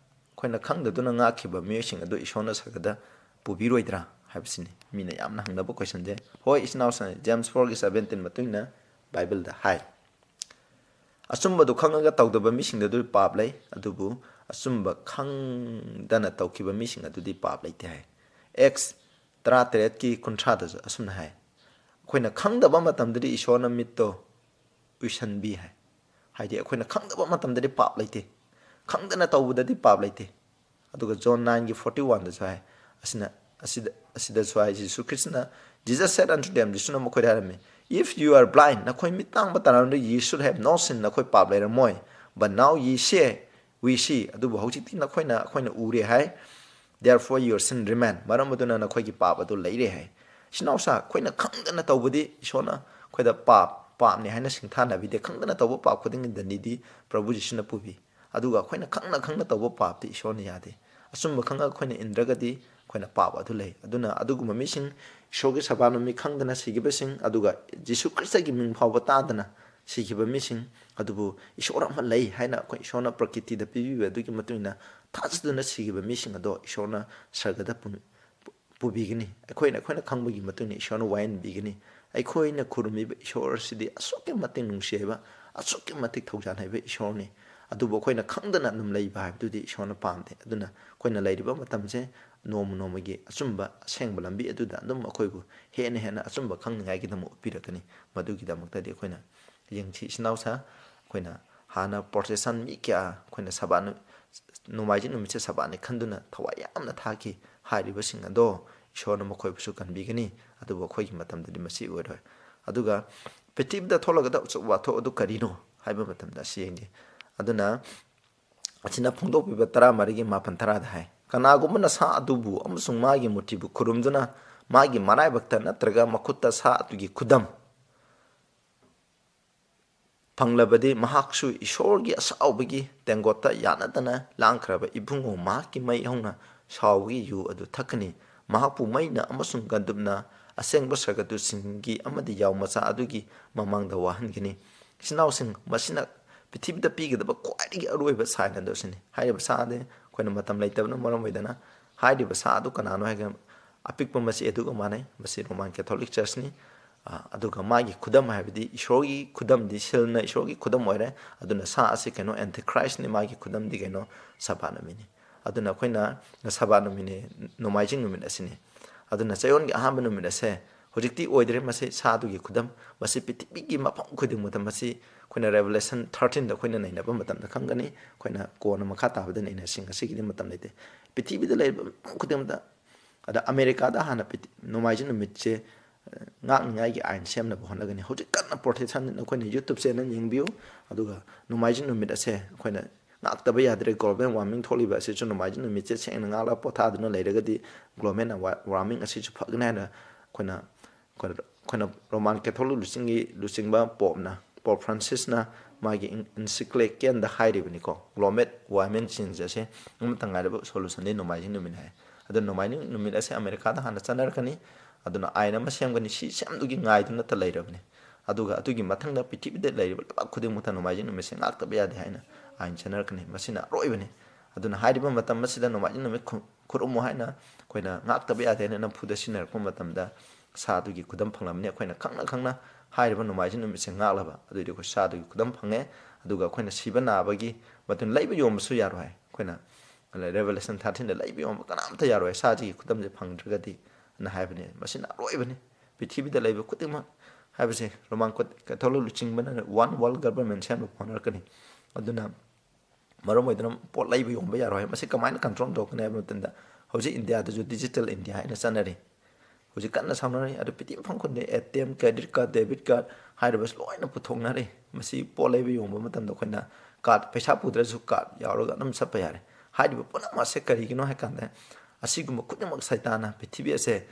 ꯑꯩꯈꯣꯏꯅ ꯈꯪꯗꯗꯨꯅ ꯉꯥꯛꯈꯤꯕ ꯃꯤꯑꯣꯏꯁꯤꯡ ꯑꯗꯨ ꯏꯁꯣꯔꯅ ꯁꯔꯒꯗ ꯄꯨꯕꯤꯔꯣꯏꯗ꯭ꯔꯥ ꯍꯥꯏꯕꯁꯤꯅꯤ ꯃꯤꯅ ꯌꯥꯝꯅ ꯍꯪꯅꯕ ꯀꯣꯏꯁꯟꯁꯦ꯫ ꯍꯣꯏ, ꯏꯆꯤꯟ ꯏꯅꯥꯎꯁꯤꯡ, ꯖꯦꯝꯁ ꯐꯣꯔꯒꯤ ꯁꯕꯦꯟꯇꯤꯟ ꯃꯇꯨꯡ ꯏꯟꯅ ꯕꯥꯏꯕꯜꯗ ꯍꯥꯏ꯫ ꯑꯆꯨꯝꯕꯗꯨ ꯈꯪꯉꯒ ꯇꯧꯗꯕ ꯃꯤꯁꯤꯡꯗ ꯑꯗꯨ ꯄꯥꯞ ꯂꯩ, ꯑꯗꯨꯕꯨ ꯑꯆꯨꯝꯕ ꯈꯪꯗꯅ ꯇꯧꯈꯤꯕ ꯃꯤꯁꯤꯡ ꯑꯗꯨꯗꯤ ꯄꯥꯞ ꯂꯩꯇꯦ ꯍꯥꯏ꯫ ꯑꯦꯛꯁ ꯇꯔꯥꯇꯔꯦꯠꯀꯤ ꯀꯨꯟꯊ꯭ꯔꯥꯗꯁꯨ ꯑꯁꯨꯝꯅ ꯍꯥꯏ, ꯑꯩꯈꯣꯏꯅ ꯈꯪꯗꯕ ꯃꯇꯝꯗꯗꯤ ꯏꯁꯣꯔꯅ ꯃꯤꯠꯇꯣ ꯎꯏꯁꯟꯕꯤ ꯍꯥꯏ꯫ ꯍꯥꯏꯗꯤ ꯑꯩꯈꯣꯏꯅ ꯈꯪꯗꯕ ꯃꯇꯝꯗꯗꯤ ꯄꯥꯞ ꯂꯩꯇꯦ, ꯈꯪꯗꯅ ꯇꯧꯕꯗꯗꯤ ꯄꯥꯞ ꯂꯩꯇꯦ꯫ ꯑꯗꯨꯒ ꯖꯣꯟ ꯅꯥꯏꯟꯒꯤ ꯐꯣꯔꯇꯤ ꯋꯥꯟꯗꯁꯨ ꯍꯥꯏ, ꯑꯁꯤꯅ, ꯑꯁꯤꯗ, ꯑꯁꯤꯗꯁꯨ ꯍꯥꯏ, ꯖꯤꯁꯨ ꯈ꯭ꯔꯤꯁꯇꯅ, Jesus said unto them, ꯖꯤꯁꯨꯅ ꯃꯈꯣꯏꯗ ꯍꯥꯏꯔꯝꯃꯤ, "If you are blind, ꯅꯈꯣꯏ ꯃꯤꯠ ꯇꯥꯡꯕ ꯇꯥꯔꯝꯗꯤ, ye should have no sin, ꯅꯈꯣꯏ ꯄꯥꯞ ꯂꯩꯔꯝꯃꯣꯏ, but now ye see, we see, ꯑꯗꯨꯕꯨ ꯍꯧꯖꯤꯛꯇꯤ ꯅꯈꯣꯏꯅ, ꯑꯩꯈꯣꯏꯅ ꯎꯔꯦ ꯍꯥꯏ, therefore your sin remain, ꯃꯔꯝ ꯑꯗꯨꯅ ꯅꯈꯣꯏꯒꯤ ꯄꯥꯞ ꯑꯗꯨ ꯂꯩꯔꯦ" ꯍꯥꯏ꯫ ꯏꯆꯤꯟ ꯏꯅꯥꯎꯁꯥ, ꯑꯩꯈꯣꯏꯅ ꯈꯪꯗꯅ ꯇꯧꯕꯗꯤ ꯏꯁꯣꯔꯅ ꯑꯩꯈꯣꯏꯗ ꯄꯥꯞ, ꯄꯥꯞꯅꯤ ꯍꯥꯏꯅ ꯁꯤꯡꯊꯥꯅꯕꯤꯗꯦ꯫ ꯈꯪꯗꯅ ꯇꯧꯕ ꯄꯥꯞ ꯈꯨꯗꯤꯡꯒꯤ ꯗꯟꯗꯤꯗꯤ ꯄ꯭ꯔꯚꯨ ꯖꯤꯁꯨꯅ ꯄꯨꯕꯤ꯫ ꯑꯗꯨꯒ ꯑꯩꯈꯣꯏꯅ ꯈꯪꯅ ꯈꯪꯅ ꯇꯧꯕ ꯄꯥꯞꯇꯤ ꯏꯁꯣꯔꯅ ꯌꯥꯗꯦ꯫ ꯑꯆꯨꯝꯕ ꯈꯪꯉꯒ ꯑꯩꯈꯣꯏꯅ ꯏꯟꯗ꯭ꯔꯒꯗꯤ ꯑꯩꯈꯣꯏꯅ ꯄꯥꯞ ꯑꯗꯨ ꯂꯩ꯫ ꯑꯗꯨꯅ ꯑꯗꯨꯒꯨꯝꯕ ꯃꯤꯁꯤꯡ, ꯏꯁꯣꯔꯒꯤ ꯁꯕꯥꯠ ꯅꯨꯃꯤꯠ ꯈꯪꯗꯅ ꯁꯤꯈꯤꯕꯁꯤꯡ, ꯑꯗꯨꯒ ꯖꯤꯁꯨ ꯈ꯭ꯔꯤꯁꯇꯒꯤ ꯃꯤꯡ ꯐꯥꯎꯕ ꯇꯥꯗꯅ ꯁꯤꯈꯤꯕ ꯃꯤꯁꯤꯡ ꯑꯗꯨꯕꯨ ꯏꯁꯣꯔ ꯑꯃ ꯂꯩ ꯍꯥꯏꯅ ꯑꯩꯈꯣꯏ ꯏꯁꯣꯔꯅ ꯄ꯭ꯔꯀꯤꯇꯤꯗ ꯄꯤꯕꯤꯕ ꯑꯗꯨꯒꯤ ꯃꯇꯨꯡ ꯏꯟꯅ ꯊꯥꯖꯗꯨꯅ ꯁꯤꯈꯤꯕ ꯃꯤꯁꯤꯡ ꯑꯗꯣ ꯏꯁꯣꯔꯅ ꯁꯔꯒꯗ ꯄꯨ-, ꯄꯨꯕꯤꯒꯅꯤ꯫ ꯑꯩꯈꯣꯏꯅ, ꯑꯩꯈꯣꯏꯅ ꯈꯪꯕꯒꯤ ꯃꯇꯨꯡ ꯏꯟꯅ ꯏꯁꯣꯔꯅ ꯋꯥꯌꯦꯟꯕꯤꯒꯅꯤ꯫ ꯑꯩꯈꯣꯏꯅ ꯈꯨꯔꯨꯝꯃꯤꯕ ꯏꯁꯣꯔ ꯑꯁꯤꯗꯤ ꯑꯁꯨꯛꯀꯤ ꯃꯇꯤꯛ ꯅꯨꯡꯁꯤ ꯍꯩꯕ, ꯑꯁꯨꯛꯀꯤ ꯃꯇꯤꯛ ꯊꯧꯖꯥꯜ ꯍꯩꯕ ꯏꯁꯣꯔꯅꯤ꯫ ꯑꯗꯨꯕꯨ ꯑꯩꯈꯣꯏꯅ ꯈꯪꯗꯅ ꯑꯗꯨꯝ ꯂꯩꯕ ꯍꯥꯏꯕꯗꯨꯗꯤ ꯏꯁꯣꯔꯅ ꯄꯥꯝꯗꯦ꯫ ꯑꯗꯨꯅ ꯑꯩꯈꯣꯏꯅ ꯂꯩꯔꯤꯕ ꯃꯇꯝꯁꯦ ꯅꯣꯡꯃ ꯅꯣꯡꯃꯒꯤ ꯑꯆꯨꯝꯕ ꯑꯁꯦꯡꯕ ꯂꯝꯕꯤ ꯑꯗꯨꯗ ꯑꯗꯨꯝ ꯑꯩꯈꯣꯏꯕꯨ ꯍꯦꯟꯅ ꯍꯦꯟꯅ ꯑꯆꯨꯝꯕ ꯈꯪꯅꯤꯡꯉꯥꯏꯒꯤꯗꯃꯛ ꯎꯠꯄꯤꯔꯛꯀꯅꯤ꯫ ꯃꯗꯨꯒꯤꯗꯃꯛꯇꯗꯤ ꯑꯩꯈꯣꯏꯅ ꯌꯦꯡꯁꯤ, ꯏꯆꯤꯟ ꯏꯅꯥꯎꯁꯥ, ꯑꯩꯈꯣꯏꯅ ꯍꯥꯟꯅ ꯄ꯭ꯔꯣꯁꯦꯁꯟ ꯃꯤ ꯀꯌꯥ ꯑꯩꯈꯣꯏꯅ ꯁꯕꯥꯠ ꯅꯨ-, ꯅꯣꯡꯃꯥꯏꯖꯤꯡ ꯅꯨꯃꯤꯠꯁꯦ ꯁꯕꯥꯠꯅꯤ ꯈꯟꯗꯨꯅ ꯊꯋꯥꯏ ꯌꯥꯝꯅ ꯊꯥꯈꯤ꯫ ꯍꯥꯏꯔꯤꯕꯁꯤꯡ ꯑꯗꯣ ꯏꯁꯣꯔꯅ ꯃꯈꯣꯏꯕꯨꯁꯨ ꯀꯟꯕꯤꯒꯅꯤ꯫ ꯑꯗꯨꯕꯨ ꯑꯩꯈꯣꯏꯒꯤ ꯃꯇꯝꯗꯗꯤ ꯃꯁꯤ ꯑꯣꯏꯔꯣꯏ꯫ ꯑꯗꯨꯒ ꯄ꯭ꯔꯤꯊꯤꯕꯤꯗ ꯊꯣꯛꯂꯒꯗ ꯑꯆꯧꯕ ꯋꯥꯊꯣꯛ ꯑꯗꯨ ꯀꯔꯤꯅꯣ ꯍꯥꯏꯕ ꯃꯇꯝꯗ ꯑꯁꯤ ꯌꯦꯡꯒꯦ꯫ ꯑꯗꯨꯅ ꯑꯁꯤꯅ ꯐꯣꯡꯗꯣꯛꯄꯤꯕ ꯇꯔꯥꯃꯔꯤꯒꯤ ꯃꯥꯄꯟ ꯇꯔꯥꯗ ꯍꯥꯏ, "ꯀꯅꯥꯒꯨꯝꯕꯅ ꯁꯥ ꯑꯗꯨꯕꯨ ꯑꯃꯁꯨꯡ ꯃꯥꯒꯤ ꯃꯨꯔꯇꯤꯕꯨ ꯈꯨꯔꯨꯝꯗꯨꯅ ꯃꯥꯒꯤ ꯃꯔꯥꯏꯕꯛꯇ ꯅꯠꯇ꯭ꯔꯒ ꯃꯈꯨꯠꯇ ꯁꯥ ꯑꯗꯨꯒꯤ ꯈꯨꯗꯝ ꯐꯪꯂꯕꯗꯤ ꯃꯍꯥꯛꯁꯨ ꯏꯁꯣꯔꯒꯤ ꯑꯁꯥꯎꯕꯒꯤ ꯇꯦꯡꯒꯣꯠꯇ ꯌꯥꯅꯗꯅ ꯂꯥꯡꯈ꯭ꯔꯕ ꯏꯕꯨꯡꯉꯣ ꯃꯍꯥꯛꯀꯤ ꯃꯩ ꯍꯧꯅ ꯁꯥꯎꯕꯒꯤ ꯌꯨ ꯑꯗꯨ ꯊꯛꯀꯅꯤ꯫ ꯃꯍꯥꯛꯄꯨ ꯃꯩꯅ ꯑꯃꯁꯨꯡ ꯒꯟꯗꯨꯞꯅ ꯑꯁꯦꯡꯕ ꯁꯔꯒꯗꯨꯁꯤꯡꯒꯤ ꯑꯃꯗꯤ ꯌꯥꯎ ꯃꯆꯥ ꯑꯗꯨꯒꯤ ꯃꯃꯥꯡꯗ ꯋꯥꯍꯟꯒꯅꯤ꯫" ꯏꯆꯤꯟ ꯏꯅꯥꯎꯁꯤꯡ, ꯃꯁꯤꯅ ꯄ꯭ꯔꯤꯊꯤꯕꯤꯗ ꯄꯤꯒꯗꯕ ꯈ꯭ꯋꯥꯏꯗꯒꯤ ꯑꯔꯣꯏꯕ ꯁꯥꯏꯟ ꯑꯗꯨ ꯑꯁꯤꯅꯤ꯫ ꯍꯥꯏꯔꯤꯕ ꯁꯥ ꯑꯗꯤ ꯑꯩꯈꯣꯏꯅ ꯃꯇꯝ ꯂꯩꯇꯕꯅ ꯃꯔꯝ ꯑꯣꯏꯗꯅ, ꯍꯥꯏꯔꯤꯕ ꯁꯥ ꯑꯗꯨ ꯀꯅꯥꯅꯣ ꯍꯥꯏꯒ-, ꯑꯄꯤꯛꯄ ꯃꯆꯦ ꯑꯗꯨꯒ ꯃꯥꯟꯅꯩ꯫ ꯃꯁꯤ ꯔꯣꯃꯥꯟ ꯀꯦꯊꯣꯂꯤꯛ ꯆꯔꯆꯅꯤ꯫ ꯑ, ꯑꯗꯨꯒ ꯃꯥꯒꯤ ꯈꯨꯗꯝ ꯍꯥꯏꯕꯗꯤ ꯏꯁꯣꯔꯒꯤ ꯈꯨꯗꯝꯗꯤ, ꯁꯤꯜꯅ ꯏꯁꯣꯔꯒꯤ ꯈꯨꯗꯝ ꯑꯣꯏꯔꯦ꯫ ꯑꯗꯨꯅ ꯁꯥ ꯑꯁꯤ ꯀꯩꯅꯣ, ꯑꯦꯟꯇꯤꯈ꯭ꯔꯥꯏꯁꯅꯤ, ꯃꯥꯒꯤ ꯈꯨꯗꯝꯗꯤ ꯀꯩꯅꯣ, ꯁꯕꯥꯠ ꯅꯨꯃꯤꯠꯅꯤ꯫ ꯑꯗꯨꯅ ꯑꯩꯈꯣꯏꯅ ꯁꯕꯥꯠ ꯅꯨꯃꯤꯠꯅꯤ, ꯅꯣꯡꯃꯥꯏꯖꯤꯡ ꯅꯨꯃꯤꯠ ꯑꯁꯤꯅꯤ꯫ ꯑꯗꯨꯅ ꯆꯌꯣꯜꯒꯤ ꯑꯍꯥꯟꯕ ꯅꯨꯃꯤꯠ ꯑꯁꯦ ꯍꯧꯖꯤꯛꯇꯤ ꯑꯣꯏꯗ꯭ꯔꯦ꯫ ꯃꯁꯤ ꯁꯥꯗꯨꯒꯤ ꯈꯨꯗꯝ, ꯃꯁꯤ ꯄ꯭ꯔꯤꯊꯤꯕꯤꯒꯤ ꯃꯐꯝ ꯈꯨꯗꯤꯡꯃꯛꯇ, ꯃꯁꯤ ꯑꯩꯈꯣꯏꯅ ꯔꯦꯚꯦꯂꯦꯁꯟ ꯊꯥꯔꯇꯤꯟꯗ ꯑꯩꯈꯣꯏꯅ ꯅꯩꯅꯕ ꯃꯇꯝꯗ ꯈꯪꯒꯅꯤ꯫ ꯑꯩꯈꯣꯏꯅ ꯀꯣꯟꯅ ꯃꯈꯥ ꯇꯥꯕꯗ ꯅꯩꯅꯁꯤ, ꯉꯁꯤꯒꯤꯗꯤ ꯃꯇꯝ ꯂꯩꯇꯦ꯫ ꯄ꯭ꯔꯤꯊꯤꯕꯤꯗ ꯂꯩꯔꯤꯕ ꯃꯐꯝ ꯈꯨꯗꯤꯡꯃꯛꯇ, ꯑꯗ ꯑꯃꯦꯔꯤꯀꯥꯗ ꯍꯥꯟꯅ ꯄ꯭ꯔꯤꯊꯤ-, ꯅꯣꯡꯃꯥꯏꯖꯤꯡ ꯅꯨꯃꯤꯠꯁꯦ, ꯑ, ꯉꯥꯛꯅꯤꯉꯥꯏꯒꯤ ꯑꯥꯏꯟ ꯁꯦꯝꯅꯕ ꯍꯣꯠꯅꯒꯅꯤ꯫ ꯍꯧꯖꯤꯛ ꯀꯟꯅ ꯄ꯭ꯔꯣꯇꯦꯁꯟ, ꯑꯩꯈꯣꯏꯅ YouTube ꯆꯦꯅꯦꯜ ꯌꯦꯡꯕꯤꯌꯨ, ꯑꯗꯨꯒ ꯅꯣꯡꯃꯥꯏꯖꯤꯡ ꯅꯨꯃꯤꯠ ꯑꯁꯦ ꯑꯩꯈꯣꯏꯅ ꯉꯥꯛꯇꯕ ꯌꯥꯗ꯭ꯔꯦ꯫ ꯒ꯭ꯂꯣꯕꯦꯜ ꯋꯥꯔꯃꯤꯡ ꯊꯣꯛꯂꯤꯕ ꯑꯁꯤꯁꯨ ꯅꯣꯡꯃꯥꯏꯖꯤꯡ ꯅꯨꯃꯤꯠꯁꯦ ꯁꯦꯡꯅ ꯉꯥꯛꯂꯒ ꯄꯣꯊꯥꯗꯨꯅ ꯂꯩꯔꯒꯗꯤ ꯒ꯭ꯂꯣꯕꯦꯜ ꯋꯥꯔꯃꯤꯡ ꯑꯁꯤꯁꯨ ꯐꯒꯅꯤ ꯍꯥꯏꯅ ꯑꯩꯈꯣꯏꯅ, ꯑꯩꯈꯣꯏꯅ, ꯑꯩꯈꯣꯏꯅ ꯔꯣꯃꯥꯟ ꯀꯦꯊꯣꯂꯤꯛ ꯂꯨꯆꯤꯡꯒꯤ ꯂꯨꯆꯤꯡꯕ ꯄꯣꯞꯅ, ꯄꯣꯞ ꯐ꯭ꯔꯥꯟꯁꯤꯁꯅ ꯃꯥꯒꯤ ꯏꯟꯁꯤꯀ꯭ꯂꯦꯀꯦꯟꯗ ꯍꯥꯏꯔꯤꯕꯅꯤꯀꯣ, ꯒ꯭ꯂꯣꯃꯦꯠ ꯋꯥꯔꯃꯤꯡ ꯆꯦꯟꯖ ꯑꯁꯦ ꯑꯃꯠꯇ ꯉꯥꯏꯔꯕ ꯁꯣꯂꯨꯁꯟꯗꯤ ꯅꯣꯡꯃꯥꯏꯖꯤꯡ ꯅꯨꯃꯤꯠ ꯍꯥꯏ꯫ ꯑꯗꯣ ꯅꯣꯡꯃꯥꯏꯖꯤꯡ ꯅꯨꯃꯤꯠ ꯑꯁꯦ ꯑꯃꯦꯔꯤꯀꯥꯗ ꯍꯥꯟꯅ ꯆꯠꯅꯔꯛꯀꯅꯤ꯫ ꯑꯗꯨꯅ ꯑꯥꯏꯟ ꯑꯃ ꯁꯦꯝꯒꯅꯤ, ꯁꯤ ꯁꯦꯝꯗꯨꯒꯤ ꯉꯥꯏꯗꯨꯅꯇ ꯂꯩꯔꯕꯅꯤ꯫ ꯑꯗꯨꯒ ꯑꯗꯨꯒꯤ ꯃꯊꯪꯗ ꯄ꯭ꯔꯤꯊꯤꯕꯤꯗ ꯂꯩꯔꯤꯕ ꯂꯩꯕꯥꯛ ꯈꯨꯗꯤꯡꯃꯛꯇ ꯅꯣꯡꯃꯥꯏꯖꯤꯡ ꯅꯨꯃꯤꯠꯁꯦ ꯉꯥꯛꯇꯕ ꯌꯥꯗꯦ ꯍꯥꯏꯅ ꯑꯥꯏꯟ ꯆꯠꯅꯔꯛꯀꯅꯤ꯫ ꯃꯁꯤꯅ ꯑꯔꯣꯏꯕꯅꯤ꯫ ꯑꯗꯨꯅ ꯍꯥꯏꯔꯤꯕ ꯃꯇꯝ ꯑꯁꯤꯗ ꯅꯣꯡꯃꯥꯏꯖꯤꯡ ꯅꯨꯃꯤꯠ ꯈꯨ-, ꯈꯨꯔꯨꯝꯃꯨ ꯍꯥꯏꯅ ꯑꯩꯈꯣꯏꯅ ꯉꯥꯛꯇꯕ ꯌꯥꯗꯦ ꯍꯥꯏꯅ ꯅꯝꯐꯨꯗ ꯁꯤꯖꯤꯟꯅꯔꯛꯄ ꯃꯇꯝꯗ ꯁꯥꯗꯨꯒꯤ ꯈꯨꯗꯝ ꯐꯪꯂꯕꯅꯤ꯫ ꯑꯩꯈꯣꯏꯅ ꯈꯪꯅ ꯈꯪꯅ ꯍꯥꯏꯔꯤꯕ ꯅꯣꯡꯃꯥꯏꯖꯤꯡ ꯅꯨꯃꯤꯠꯁꯦ ꯉꯥꯛꯂꯕ, ꯑꯗꯨꯑꯣꯏꯗꯤ ꯑꯩꯈꯣꯏ ꯁꯥꯗꯨꯒꯤ ꯈꯨꯗꯝ ꯐꯪꯉꯦ꯫ ꯑꯗꯨꯒ ꯑꯩꯈꯣꯏꯅ ꯁꯤꯕ ꯅꯥꯕꯒꯤ ꯃꯇꯨꯡ ꯂꯩꯕ ꯌꯣꯟꯕꯁꯨ ꯌꯥꯔꯣꯏ ꯍꯥꯏ꯫ ꯑꯩꯈꯣꯏꯅ ꯔꯦꯚꯦꯂꯦꯁꯟ ꯊꯥꯔꯇꯤꯟꯗ ꯂꯩꯕ ꯌꯣꯟꯕ ꯀꯅꯥꯝꯇ ꯌꯥꯔꯣꯏ ꯁꯥꯁꯤꯒꯤ ꯈꯨꯗꯝꯁꯦ ꯐꯪꯗ꯭ꯔꯒꯗꯤ, ꯑꯅ ꯍꯥꯏꯕꯅꯤ꯫ ꯃꯁꯤꯅ ꯑꯔꯣꯏꯕꯅꯤ꯫ ꯄ꯭ꯔꯤꯊꯤꯕꯤꯗ ꯂꯩꯕ ꯈꯨꯗꯤꯡꯃꯛ ꯍꯥꯏꯕꯁꯦ ꯔꯣꯃꯥꯟ ꯀꯦꯊꯣꯂꯤꯛ ꯂꯨꯆꯤꯡꯕꯅ ꯋꯥꯟ ꯋꯥꯔꯜ ꯒꯕꯔꯃꯦꯟ ꯁꯦꯝꯕ ꯍꯣꯠꯅꯔꯛꯀꯅꯤ꯫ ꯑꯗꯨꯅ ꯃꯔꯝ ꯑꯣꯏꯗꯨꯅ ꯄꯣꯠ ꯂꯩꯕ ꯌꯣꯟꯕ ꯌꯥꯔꯣꯏ꯫ ꯃꯁꯤ ꯀꯃꯥꯏꯅ ꯀꯟꯇ꯭ꯔꯣꯜ ꯇꯧꯒꯅꯤ ꯍꯥꯏꯕ ꯃꯇꯝꯗ, ꯍꯧꯖꯤꯛ ꯏꯟꯗꯤꯌꯥꯗꯁꯨ ꯗꯤꯖꯤꯇꯦꯜ ꯏꯟꯗꯤꯌꯥ ꯍꯥꯏꯅ ꯆꯠꯅꯔꯤ꯫ ꯍꯧꯖꯤꯛ ꯀꯟꯅ ꯁꯥꯎꯅꯔꯤ꯫ ꯑꯗꯨ ꯄꯤꯇꯤ ꯃꯐꯝ ꯈꯨꯗꯤꯡ A T M, credit card, debit card ꯍꯥꯏꯔꯤꯕꯁꯤ ꯂꯣꯏꯅ ꯄꯨꯊꯣꯛꯅꯔꯤ꯫ ꯃꯁꯤ ꯄꯣꯠ ꯂꯩꯕ ꯌꯣꯟꯕ ꯃꯇꯝꯗ ꯑꯩꯈꯣꯏꯅ ꯀꯥꯔꯗ, ꯄꯩꯁꯥ ꯄꯨꯗ꯭ꯔꯁꯨ ꯀꯥꯔꯗ ꯌꯥꯎꯔꯒ ꯑꯗꯨꯝ ꯆꯠꯄ ꯌꯥꯔꯦ꯫ ꯍꯥꯏꯔꯤꯕ ꯄꯨꯝꯅꯃꯛ ꯑꯁꯦ ꯀꯔꯤꯒꯤꯅꯣ ꯍꯥꯏ ꯀꯥꯟꯗ, ꯑꯁꯤꯒꯨꯝꯕ ꯈꯨꯗꯤꯡꯃꯛ ꯁꯩꯇꯥꯟꯅ ꯄ꯭ꯔꯤꯊꯤꯕꯤ ꯑꯁꯦ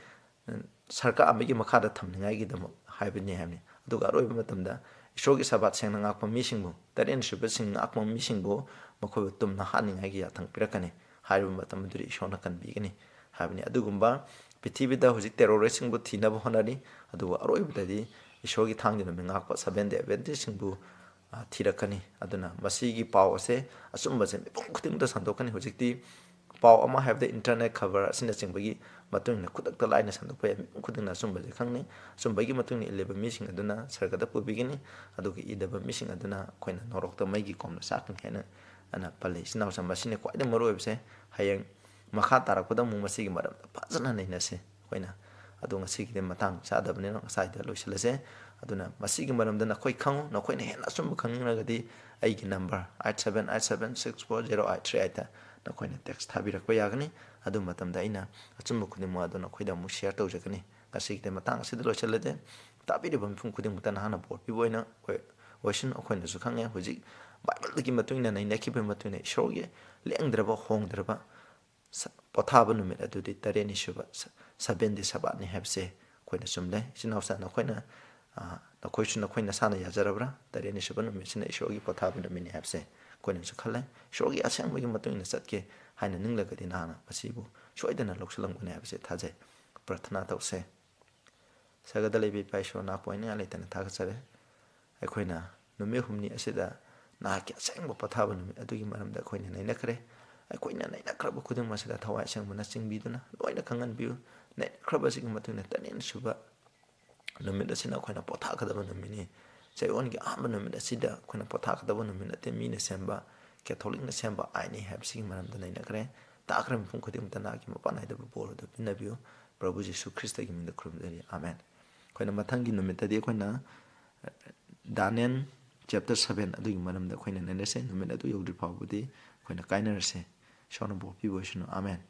ꯁꯔꯀꯥꯔ ꯑꯃꯒꯤ ꯃꯈꯥꯗ ꯊꯝꯅꯤꯡꯉꯥꯏꯒꯤꯗꯃꯛ ꯍꯥꯏꯕꯅꯤ ꯍꯥꯏꯕꯅꯤ꯫ ꯑꯗꯨꯒ ꯑꯔꯣꯏꯕ ꯃꯇꯝꯗ ꯏꯁꯣꯔꯒꯤ ꯁꯕꯥꯠ ꯁꯦꯡꯅ ꯉꯥꯛꯄ ꯃꯤꯁꯤꯡꯕꯨ, ꯇꯔꯦꯠꯅꯤꯁꯨꯕꯁꯤꯡ ꯉꯥꯛꯄ ꯃꯤꯁꯤꯡꯕꯨ ꯃꯈꯣꯏꯕꯨ ꯇꯨꯝꯅ ꯍꯥꯠꯅꯤꯡꯉꯥꯏꯒꯤ ꯌꯥꯊꯪ ꯄꯤꯔꯛꯀꯅꯤ꯫ ꯍꯥꯏꯔꯤꯕ ꯃꯇꯝ ꯑꯗꯨꯗ ꯏꯁꯣꯔꯅ ꯀꯟꯕꯤꯒꯅꯤ ꯍꯥꯏꯕꯅꯤ꯫ ꯑꯗꯨꯒꯨꯝꯕ ꯄ꯭ꯔꯤꯊꯤꯕꯤꯗ ꯍꯧꯖꯤꯛ ꯇꯦꯔꯣꯔꯤꯁꯁꯤꯡꯕꯨ ꯊꯤꯅꯕ ꯍꯣꯠꯅꯔꯤ, ꯑꯗꯨꯕꯨ ꯑꯔꯣꯏꯕꯗ ꯏꯁꯣꯔꯒꯤ ꯊꯥꯡꯖꯅ ꯃꯤ ꯉꯥꯛꯄ ꯁꯚꯦꯟ ꯗꯦ ꯑꯦꯗꯚꯦꯟꯇꯤꯁꯁꯤꯡꯕꯨ, ꯑ, ꯊꯤꯔꯛꯀꯅꯤ꯫ ꯑꯗꯨꯅ ꯃꯁꯤꯒꯤ ꯄꯥꯎ ꯑꯁꯦ, ꯑꯆꯨꯝꯕꯁꯦ ꯃꯤꯄꯨꯝ ꯈꯨꯗꯤꯡꯃꯛꯇ ꯁꯟꯗꯣꯛꯀꯅꯤ꯫ ꯍꯧꯖꯤꯛꯇꯤ ꯄꯥꯎ ꯑꯃ ꯍꯥꯏꯕꯗ ꯏꯟꯇꯔꯅꯦꯠ, ꯈꯕꯔ ꯑꯁꯤꯅꯆꯤꯡꯕꯒꯤ ꯃꯇꯨꯡ ꯏꯟꯅ ꯈꯨꯗꯛꯇ ꯂꯥꯏꯅ ꯁꯟꯗꯣꯛꯄ ꯌꯥꯏ꯫ ꯃꯤꯄꯨꯝ ꯈꯨꯗꯤꯡꯅ ꯑꯆꯨꯝꯕꯁꯦ ꯈꯪꯅꯤ꯫ ꯑꯆꯨꯝꯕꯒꯤ ꯃꯇꯨꯡ ꯏꯟꯅ ꯏꯜꯂꯤꯕ ꯃꯤꯁꯤꯡ ꯑꯗꯨꯅ ꯁꯔꯒꯗ ꯄꯨꯕꯤꯒꯅꯤ, ꯑꯗꯨꯒ ꯏꯗꯕ ꯃꯤꯁꯤꯡ ꯑꯗꯨꯅ ꯑꯩꯈꯣꯏꯅ ꯅꯣꯔꯣꯛꯇ ꯃꯩꯒꯤ ꯀꯣꯝꯗ ꯆꯥꯛꯀꯅꯤ ꯍꯥꯏꯅ ꯑꯅ ꯄꯜꯂꯤ꯫ ꯏꯆꯤꯟ ꯏꯅꯥꯎꯁꯤꯡ, ꯃꯁꯤꯅꯤ ꯈ꯭ꯋꯥꯏꯗꯒꯤ ꯃꯔꯨ ꯑꯣꯏꯕꯁꯦ꯫ ꯍꯌꯦꯡ ꯃꯈꯥ ꯇꯥꯔꯛꯄꯗ ꯑꯃꯨꯛ ꯃꯁꯤꯒꯤ ꯃꯔꯝꯗ ꯐꯖꯅ ꯅꯩꯅꯁꯦ ꯑꯩꯈꯣꯏꯅ꯫ ꯑꯗꯣ ꯉꯁꯤꯒꯤꯗꯤ ꯃꯇꯥꯡ ꯆꯥꯗꯕꯅꯤꯅ ꯉꯁꯥꯏꯗ ꯂꯣꯏꯁꯤꯜꯂꯁꯦ꯫ ꯑꯗꯨꯅ ꯃꯁꯤꯒꯤ ꯃꯔꯝꯗ ꯅꯈꯣꯏ ꯈꯪꯉꯨ, ꯅꯈꯣꯏꯅ ꯍꯦꯟꯅ ꯑꯆꯨꯝꯕ ꯈꯪꯅꯤꯡꯂꯒꯗꯤ ꯑꯩꯒꯤ number eight seven eight seven six four zero eight three eight ꯅꯈꯣꯏꯅ ꯇꯦꯛꯁ ꯊꯥꯕꯤꯔꯛꯄ ꯌꯥꯒꯅꯤ꯫ ꯑꯗꯨ ꯃꯇꯝꯗ ꯑꯩꯅ ꯑꯆꯨꯝꯕ ꯈꯨꯗꯤꯡꯃꯛ ꯑꯗꯨ ꯅꯈꯣꯏꯗ ꯑꯃꯨꯛ ꯁꯤꯌꯔ ꯇꯧꯖꯒꯅꯤ꯫ ꯉꯁꯤꯒꯤꯗꯤ ꯃꯇꯥꯡ ꯑꯁꯤꯗ ꯂꯣꯏꯁꯤꯜꯂꯁꯦ꯫ ꯇꯥꯕꯤꯔꯤꯕ ꯃꯤꯄꯨꯝ ꯈꯨꯗꯤꯡꯃꯛꯇ ꯅꯍꯥꯛꯅ ꯕꯣꯔ ꯄꯤꯕ ꯑꯣꯏꯅ ꯑꯣꯏ-, ꯑꯣꯏꯁꯅꯨ꯫ ꯑꯩꯈꯣꯏꯅꯁꯨ ꯈꯪꯉꯦ, ꯍꯧꯖꯤꯛ ꯕꯥꯏꯕꯜꯗꯒꯤ ꯃꯇꯨꯡ ꯏꯟꯅ ꯅꯩꯅꯈꯤꯕꯒꯤ ꯃꯇꯨꯡ ꯏꯟꯅ ꯏꯁꯣꯔꯒꯤ ꯂꯦꯡꯗ꯭ꯔꯕ, ꯍꯣꯡꯗ꯭ꯔꯕ ꯁ-, ꯄꯣꯊꯥꯕ ꯅꯨꯃꯤꯠ ꯑꯗꯨꯗꯤ ꯇꯔꯦꯠꯅꯤ ꯁꯨꯕ ꯁ-, ꯁꯚꯦꯟ ꯗꯦ ꯁꯕꯥꯠꯅꯤ ꯍꯥꯏꯕꯁꯦ ꯑꯩꯈꯣꯏꯅ ꯆꯨꯝꯂꯦ꯫ ꯏꯆꯤꯟ ꯏꯅꯥꯎꯁꯥ, ꯅꯈꯣꯏꯅ ꯑ, ꯅꯈꯣꯏꯁꯨ ꯅꯈꯣꯏ ꯅꯁꯥꯅ ꯌꯥꯖꯔꯕ꯭ꯔꯥ? ꯇꯔꯦꯠꯅꯤ ꯁꯨꯕ ꯅꯨꯃꯤꯠꯁꯤꯅ ꯏꯁꯣꯔꯒꯤ ꯄꯣꯊꯥꯕ ꯅꯨꯃꯤꯠꯅꯤ ꯍꯥꯏꯕꯁꯦ ꯑꯩꯈꯣꯏꯅꯁꯨ ꯈꯜꯂꯦ꯫ ꯏꯁꯣꯔꯒꯤ ꯑꯁꯦꯡꯕꯒꯤ ꯃꯇꯨꯡ ꯏꯟꯅ ꯆꯠꯀꯦ ꯍꯥꯏꯅ ꯅꯤꯡꯂꯒꯗꯤ ꯅꯍꯥꯛꯅ ꯃꯁꯤꯕꯨ ꯁꯣꯏꯗꯅ ꯂꯧꯁꯤꯜꯂꯝꯒꯅꯤ ꯍꯥꯏꯕꯁꯦ ꯊꯥꯖꯩ꯫ ꯄ꯭ꯔꯥꯊꯅꯥ ꯇꯧꯁꯦ꯫ ꯁꯔꯒꯗ ꯂꯩꯕ ꯏꯄꯥ ꯏꯁꯣꯔ, ꯅꯍꯥꯛꯄꯨ ꯑꯩꯅ ꯂꯩꯇꯅ ꯊꯥꯒꯠꯆꯔꯤ꯫ ꯑꯩꯈꯣꯏꯅ ꯅꯨꯃꯤꯠ ꯍꯨꯝꯅꯤ ꯑꯁꯤꯗ ꯅꯍꯥꯛꯀꯤ ꯑꯁꯦꯡꯕ ꯄꯣꯊꯥꯕ ꯅꯨꯃꯤꯠ ꯑꯗꯨꯒꯤ ꯃꯔꯝꯗ ꯑꯩꯈꯣꯏꯅ ꯅꯩꯅꯈ꯭ꯔꯦ꯫ ꯑꯩꯈꯣꯏꯅ ꯅꯩꯅꯈ꯭ꯔꯕ ꯈꯨꯗꯤꯡꯃꯛ ꯑꯁꯤꯗ ꯊꯋꯥꯏ ꯑꯁꯦꯡꯕꯅ ꯆꯤꯡꯕꯤꯗꯨꯅ ꯂꯣꯏꯅ ꯈꯪꯍꯟꯕꯤꯌꯨ꯫ ꯅꯩꯅꯈ꯭ꯔꯕꯁꯤꯒꯤ ꯃꯇꯨꯡꯗ ꯇꯔꯦꯠꯅꯤ ꯁꯨꯕ ꯅꯨꯃꯤꯠ ꯑꯁꯤꯅ ꯑꯩꯈꯣꯏꯅ ꯄꯣꯊꯥꯒꯗꯕ ꯅꯨꯃꯤꯠꯅꯤ꯫ ꯆꯌꯣꯜꯒꯤ ꯑꯍꯥꯟꯕ ꯅꯨꯃꯤꯠ ꯑꯁꯤꯗ ꯑꯩꯈꯣꯏꯅ ꯄꯣꯊꯥꯒꯗꯕ ꯅꯨꯃꯤꯠ ꯅꯠꯇꯦ, ꯃꯤꯅ ꯁꯦꯝꯕ, ꯀꯦꯊꯣꯂꯤꯛꯅ ꯁꯦꯝꯕ ꯑꯥꯏꯟꯅꯤ ꯍꯥꯏꯕꯁꯤꯒꯤ ꯃꯔꯝꯗ ꯅꯩꯅꯈ꯭ꯔꯦ꯫ ꯇꯥꯈ꯭ꯔꯕ ꯃꯤꯄꯨꯝ ꯈꯨꯗꯤꯡꯃꯛꯇ ꯅꯍꯥꯛꯀꯤ ꯃꯄꯥꯟ ꯅꯥꯏꯗꯕ ꯕꯣꯔ ꯑꯗꯨ ꯄꯤꯅꯕꯤꯌꯨ꯫ ꯄ꯭ꯔꯚꯨ ꯖꯤꯁꯨ ꯈ꯭ꯔꯤꯁꯇꯒꯤ ꯃꯤꯡꯗ ꯈꯨꯔꯨꯝꯖꯔꯤ, ꯑꯃꯦꯟ꯫ ꯑꯩꯈꯣꯏꯅ ꯃꯊꯪꯒꯤ ꯅꯨꯃꯤꯠꯇꯗꯤ ꯑꯩꯈꯣꯏꯅ, ꯑ, ꯗꯥꯅꯤꯌꯦꯜ chapter seven ꯑꯗꯨꯒꯤ ꯃꯔꯝꯗ ꯑꯩꯈꯣꯏꯅ ꯅꯩꯅꯁꯦ꯫ ꯅꯨꯃꯤꯠ ꯑꯗꯨ ꯌꯧꯗ꯭ꯔꯤ ꯐꯥꯎꯕꯗꯤ ꯑꯩꯈꯣꯏꯅ ꯀꯥꯏꯅꯔꯁꯦ꯫ ꯏꯁꯣꯔꯅ ꯕꯣꯔ ꯄꯤꯕ ꯑꯣꯏꯁꯅꯨ, ꯑꯃꯦꯟ꯫